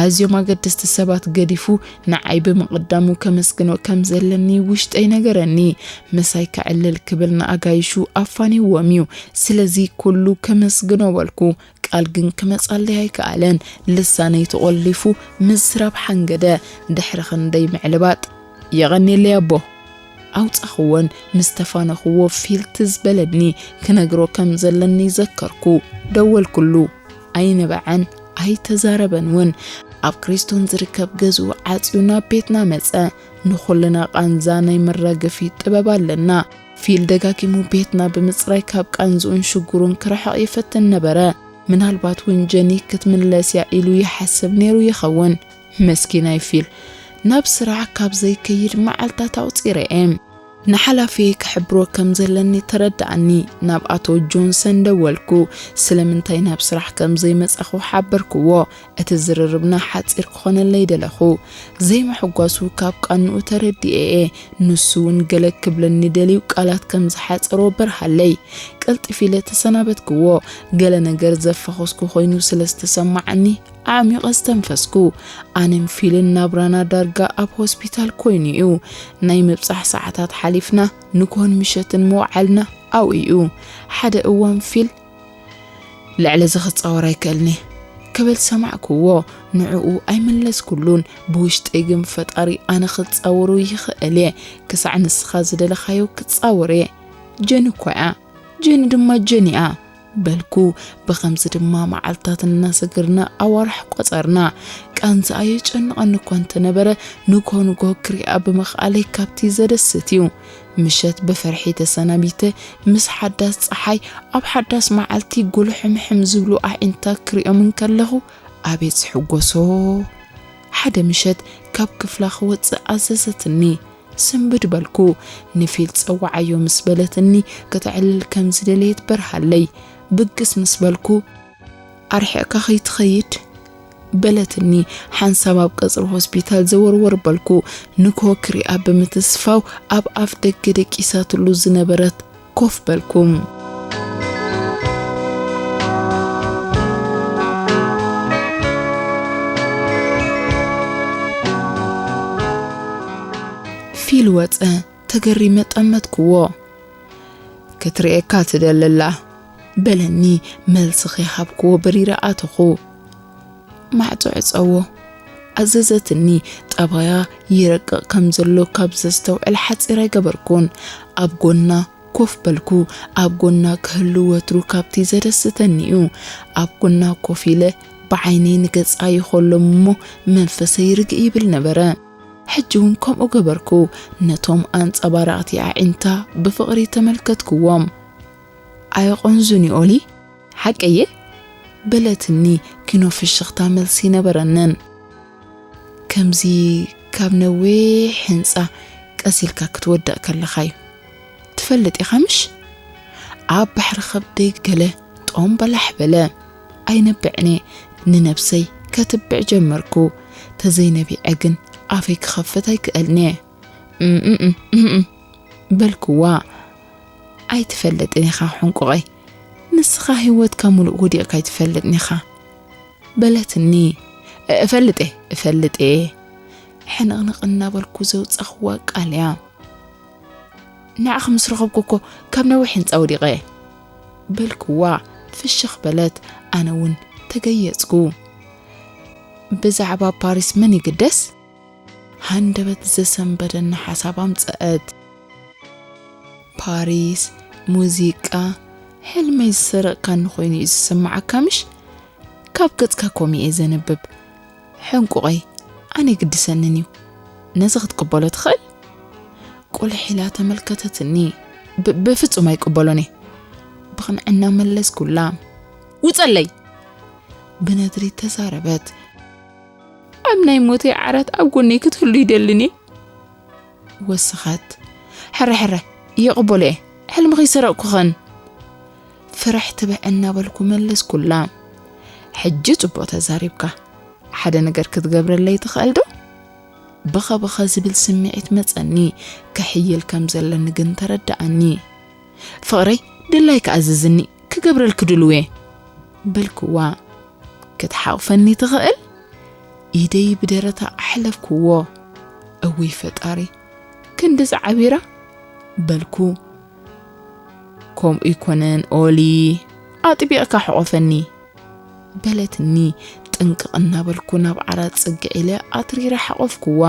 ኣዝዮም ኣገደስቲ ሰባት ገዲፉ ንዓይ ብምቕዳሙ ከመስግኖ ከም ዘለኒ ውሽጠይ ነገረኒ። ምሳይ ከዕልል ክብል ንኣጋይሹ ኣፋንይዎም እዩ። ስለዚ ኩሉ ከመስግኖ በልኩ። ቃል ግን ክመጻለይ ኣይከኣለን። ልሳነይ ተቖሊፉ ምዝራብ ሓንገደ። ድሕሪ ክንደይ ምዕልባጥ፣ "የቐንየለይ ኣቦ!" ኣውጻኽዎን ምስ ተፋነኽዎ ፊል ትዝ በለኒ። ክነግሮ ከም ዘለኒ ዘከርኩ። ደወልኩሉ። ኣይነበዐን፣ ኣይተዛረበን እውን። ኣብ ክሪስቶን ዝርከብ ገዝኡ ዓጽዩ ናብ ቤትና መጸ። ንኹልና ቃንዛ ናይ መራገፊ ጥበብ ኣለና። ፊል ደጋጊሙ ቤትና ብምጽራይ ካብ ቃንዝኡን ሽጉሩን ክርሕቕ ይፈትን ነበረ። ምናልባት እውን ጀኒ ክትምለስ እያ ኢሉ ይሓስብ ነይሩ ይኸውን። መስኪናይ ፊል፣ ናብ ስራሕ ካብ ዘይከይድ መዓልታት ኣቑጺረ እየ። ንሓላፊየይ ክሕብሮ ከም ዘለኒ ተረድኣኒ። ናብ ኣቶ ጆንሰን ደወልኩ። ስለምንታይ ናብ ስራሕ ከም ዘይመጻኹ ሓበርክዎ። እቲ ዝርርብና ሓጺር ክኾነለይ ደለኹ። ዘይምሕጓሱ ካብ ቃንኡ ተረዲኤ እየ። ንሱ እውን ገለ ክብለኒ ደልዩ ቃላት ከም ዝሓጸሮ በርሃለይ። ቀልጢፍ ኢለ ተሰናበትክዎ። ገለ ነገር ዘፋኾስኩ ኮይኑ ስለ ዝተሰማዓኒ ኣዕሚቐ ዝተንፈስኩ። ኣነን ፊልን ናብራና ዳርጋ ኣብ ሆስፒታል ኮይኑ እዩ። ናይ ምብጻሕ ሰዓታት ሓሊፍና ንግሆን ምሸትን ምውዓልና ኣብኡ እዩ። ሓደ እዋን ፊል፣ "ልዕሊ እዚ ክጻወር ኣይክእልኒ" ክብል ሰማዕክዎ። ንዕኡ ኣይመለስኩሉን። ብውሽጠይ ግን፣ "ፈጣሪ ኣነ ክጻወሮ ይኽእል እየ። ክሳዕ ንስኻ ዝደለኻዮ ክጻወር እየ። ጀኒ እኮ እያ። ጀኒ ድማ ጀኒ እያ" በልኩ። ብኸምዚ ድማ መዓልታት እናሰገርና ኣዋርሕ ቆጸርና። ቃንዛኣ የጨንቐኒ እኳ እንተነበረ፣ ንግሆ ንግሆ ክሪኣ ብምኽኣለይ ካብቲ ዘደስት እዩ። ምሸት ብፍርሒ ተሰናቢተ፣ ምስ ሓዳስ ጸሓይ ኣብ ሓዳስ መዓልቲ ጉልሕምሕም ዝብሉ ኣዒንታ ክሪኦም እንከለኹ፣ ኣቤት ዝሕጎሶ! ሓደ ምሸት ካብ ክፍላ ክወጽእ ኣዘዘትኒ። ስንብድ በልኩ። ንፊል ጸውዓዮ ምስ በለትኒ፣ ከተዕልል ከም ዝደለየት በርሃለይ። ብግስ ምስ በልኩ፣ "ኣርሒቕካ ከይትኸይድ?" በለትኒ። ሓንሳብ ኣብ ቀጽሪ ሆስፒታል ዘወርወር በልኩ። ንግሆ ክሪኣ ብምትስፋው ኣብ ኣፍ ደገ ደቂሳትሉ ዝነበረት ኮፍ በልኩ። ፊል ወጸ። ተገሪመ ጠመትክዎ። "ክትርእየካ ትደሊ ኣላ?" በለኒ። መልሲ ከይሃብክዎ በሪረ ኣተኹ። "ማዕጾ ዕጸዎ" ኣዘዘትኒ። ጠባያ ይረቅቕ ከም ዘሎ ካብ ዘስተውዕል ሓጺር ኣይገበርኩን። ኣብ ጎና ኮፍ በልኩ። ኣብ ጎና ክህሉ ወትሩ ካብቲ ዘደስተኒ እዩ። ኣብ ጎና ኮፍ ኢለ ብዓይነይ ንገጻ ይኸሎም እሞ መንፈሰይ ርግእ ይብል ነበረ። ሕጂ እውን ከምኡ ገበርኩ። ነቶም ኣንጸባራቕቲ ኣዒንታ ብፍቕሪ ተመልከትክዎም። "ኣየቆንዙን እዩ ኦሊ፣ ሓቀየ?" በለትኒ። ኪኖ ፍሽኽታ መልሲ ነበረንን። "ከምዚ ካብ ነዊሕ ህንጻ ቀስ ኢልካ ክትወድቕ ከለኻ እዩ። ትፈልጥ ኢኻ ምሽ?" ኣብ ባሕሪ ከብደይ ገለ ጦም በላሕ በለ። ኣይነብዕን እየ። ንነብሰይ ከትብዕ ጀመርኩ። ተዘይነቢዐ ግን ኣፈይ ክኸፍት ኣይክእልን እየ። "እም፣ እም፣ እም፣ እም፣ እም" በልክዋ። "ኣይትፈልጥን ኢኻ ሕንቁቐይ። ንስኻ ህይወትካ ሙሉእ ወዲቕካ ኣይትፈልጥን ኢኻ" በለትኒ። "እፈልጥ እየ፣ እፈልጥ እየ" ሕንቕንቕ እናበልኩ ዘውጻኽዋ ቃል እያ። "ንዓኺ ምስ ረኸብኩ እኮ ካብ ነዊሕ ህንጻ ወዲቐ" በልክዋ። ፍሽኽ በለት። ኣነ እውን ተገየጽኩ። "ብዛዕባ ፓሪስ መን ይግደስ?" ሃንደበት ዘሰንበደኒ ሓሳብ ኣምጸአት። "ፓሪስ፣ ሙዚቃ፣ ሕልመይ ዝሰረቕካኒ ኮይኑ እዩ ዝስምዓካ ምሽ? ካብ ገጽካ ኮሚእ እየ ዘንብብ። ሕንቁቐይ፣ ኣነ ይግድሰንን እዩ። ነዚ ክትቅበሎ ትኽእል?" ቁልሕ ኢላ ተመልከተትኒ። "ብ-፣ ብፍጹም ኣይቅበሎን እየ" ብቕንዕና መለስኩላ። "ውጸለይ!" ብነድሪ ተዛረበት። "ኣብ ናይ ሞተይ ዓራት ኣብ ጎነይ ክትህሉ ይደልን እየ" ወሰኸት። "ሕረ ሕረ፣ ይቕበሎ እየ፣ ሕልሚ ከይሰረቕኩኸን" ፍርሕ ትብዕ እናበልኩ መለስኩላ። ሕጂ ጽቡቕ ተዛሪብካ። ሓደ ነገር ክትገብረለይ ትኽእል ዶ? ብኸ ብኸ ዝብል ስምዒት መጸኒ። ክሕይል ከም ዘለኒ ግን ተረድኣኒ። ፍቕረይ፣ ድላይካ ኣዝዝኒ፣ ክገብረልኪ ድልው እየ። በልክዋ። ክትሓቑፈኒ ትኽእል? ኢደይ ብደረታ ኣሕለፍክዎ። እውይ ፈጣሪ፣ ክንድዚ ዓቢራ? በልኩ። ከምኡ ይኮነን ኦሊ፣ ኣጥቢቕካ ሕቆፈኒ። በለትኒ። ጥንቅቕ እናበልኩ ናብ ዓራት ጽግዕ ኢለ ኣትሪረ ሓቆፍክዋ።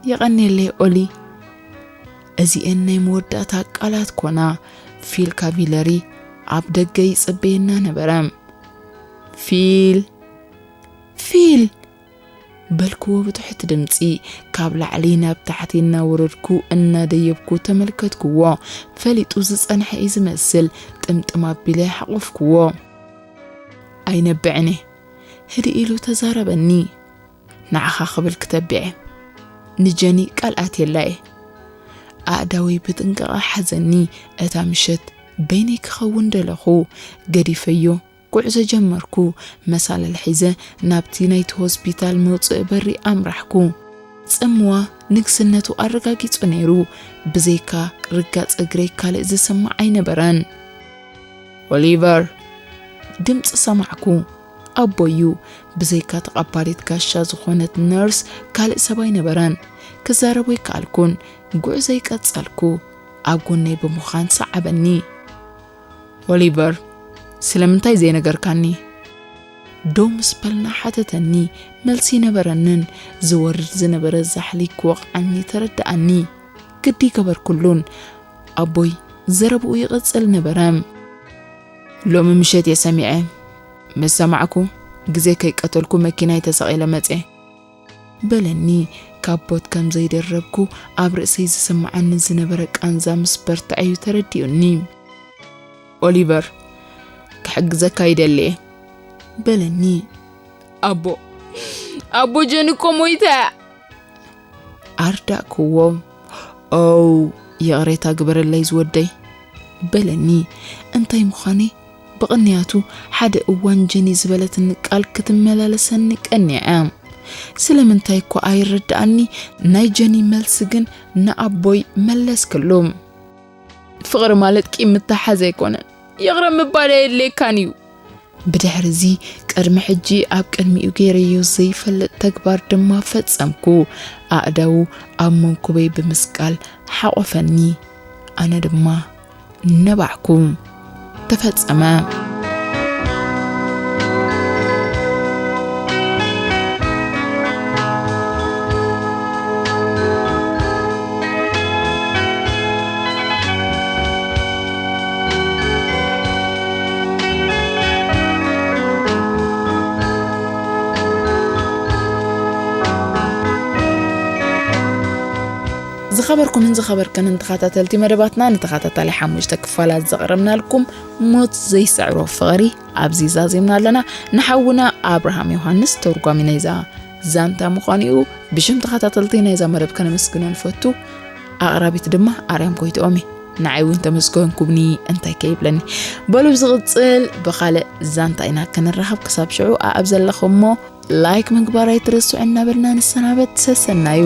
የቐንየለይ ኦሊ። እዚኤን ናይ መወዳእታ ቃላት ኮና። ፊል ካቪለሪ ኣብ ደገ ይጽበየና ነበረ። ፊል፣ ፊል! በልክዎ ብትሑት ድምጺ። ካብ ላዕሊ ናብ ታሕቲ እናወረድኩ እናደየብኩ ተመልከትክዎ። ፈሊጡ ዝጸንሐ እዩ ዝመስል። ጥምጥም ኣቢለ ሓቆፍክዎ። ኣይነብዕን እየ፣ ህድእ ኢሉ ተዛረበኒ። ንዓኻ ክብል ክተብዕ እየ። ንጀኒ ቃል ኣትየላ እየ። ኣእዳወይ ብጥንቃቐ ሓዘኒ። እታ ምሸት በይነይ ክኸውን ደለኹ። ገዲፈዮ። ጉዕዞ ጀመርኩ። መሳልል ሒዘ ናብቲ ናይቲ ሆስፒታል መውጽኢ በሪ ኣምራሕኩ። ጽምዋ ንግስነቱ ኣረጋጊጹ ነይሩ። ብዘይካ ርጋጽ እግረይ ካልእ ዝስማዕ ኣይነበረን። ኦሊቨር! ድምጺ ሰማዕኩ። ኣቦዩ፣ ብዘይካ ተቐባሊት ጋሻ ዝኾነት ነርስ ካልእ ሰብ ኣይነበረን። ክዛረቦ ኣይከኣልኩን። ጉዕዞይ ቀጸልኩ። ኣብ ጎነይ ብምዃን ሰዓበኒ። ኦሊቨር፣ ስለምንታይ ዘይነገርካኒ? ደው ምስ በልና ሓተተኒ። መልሲ ኣይነበረንን። ዝወርድ ዝነበረ ዛሕሊ ክወቕዓኒ ተረድኣኒ። ግዲ ገበርኩሉን። ኣቦይ ዘረብኡ ይቕጽል ነበረ። ሎሚ ምሸት እየ ሰሚዐ። ምስ ሰማዕኩ፣ ግዜ ከይቀተልኩ መኪናይ ተሰቒለ መጽየ። በለኒ። ካቦት ከም ዘይደረብኩ ኣብ ርእሰይ ዝስምዓኒ ዝነበረ ቃንዛ ምስ በርትዐ እዩ ተረዲኡኒ። ኦሊቨር፣ ክሕግዘካ ይደሊ እየ። በለኒ። ኣቦ፣ ኣቦ ጀኒ እኮ ሞይታ እያ። ኣርዳእክዎ። ኦው፣ ይቕሬታ ግበረለይ ዝወደይ። በለኒ። እንታይ ምዃነይ ብቕንያቱ ሓደ እዋን ጀኒ ዝበለትኒ ቃል ክትመላለሰኒ ቀኒዐ። ስለምንታይ እኳ ኣይረድኣኒ፣ ናይ ጀኒ መልሲ ግን ንኣቦይ መለስክሉ። ፍቕሪ ማለት ቂም ምትሓዝ ኣይኮነን። ይቕረ ምባል ኣየድልየካን እዩ። ብድሕሪ እዚ ቅድሚ ሕጂ ኣብ ቅድሚኡ ገይረዮ ዘይፈልጥ ተግባር ድማ ፈጸምኩ። ኣእዳዉ ኣብ መንኩበይ ብምስቃል ሓቖፈኒ። ኣነ ድማ ነባዕኩ። ተፈጸመ። ዝኸበርኩምን ዝኸበርክንን ተኸታተልቲ መደባትና፣ ንተኸታታሊ ሓሙሽተ ክፋላት ዘቕረብናልኩም ሞት ዘይስዕሮ ፍቕሪ ኣብዚ ዛዚምና ኣለና። ንሓውና ኣብርሃም ዮሃንስ ተርጓሚ ናይዛ ዛንታ ምዃኑ እዩ። ብሽም ተኸታተልቲ ናይዛ መደብ ከነመስግኖ ንፈቱ። ኣቕራቢት ድማ ኣርያም ጎይትኦም እየ። ንዓይ እውን ተመስገንኩምኒ እንታይ ከይብለኒ። በሉ ብዝቕጽል ብኻልእ ዛንታ ኢና ክንራኸብ። ክሳብ ሽዑ ኣኣብ ዘለኹሞ ላይክ ምግባር ኣይትረስዑ እናበልና ንሰናበት። ሰሰናዩ።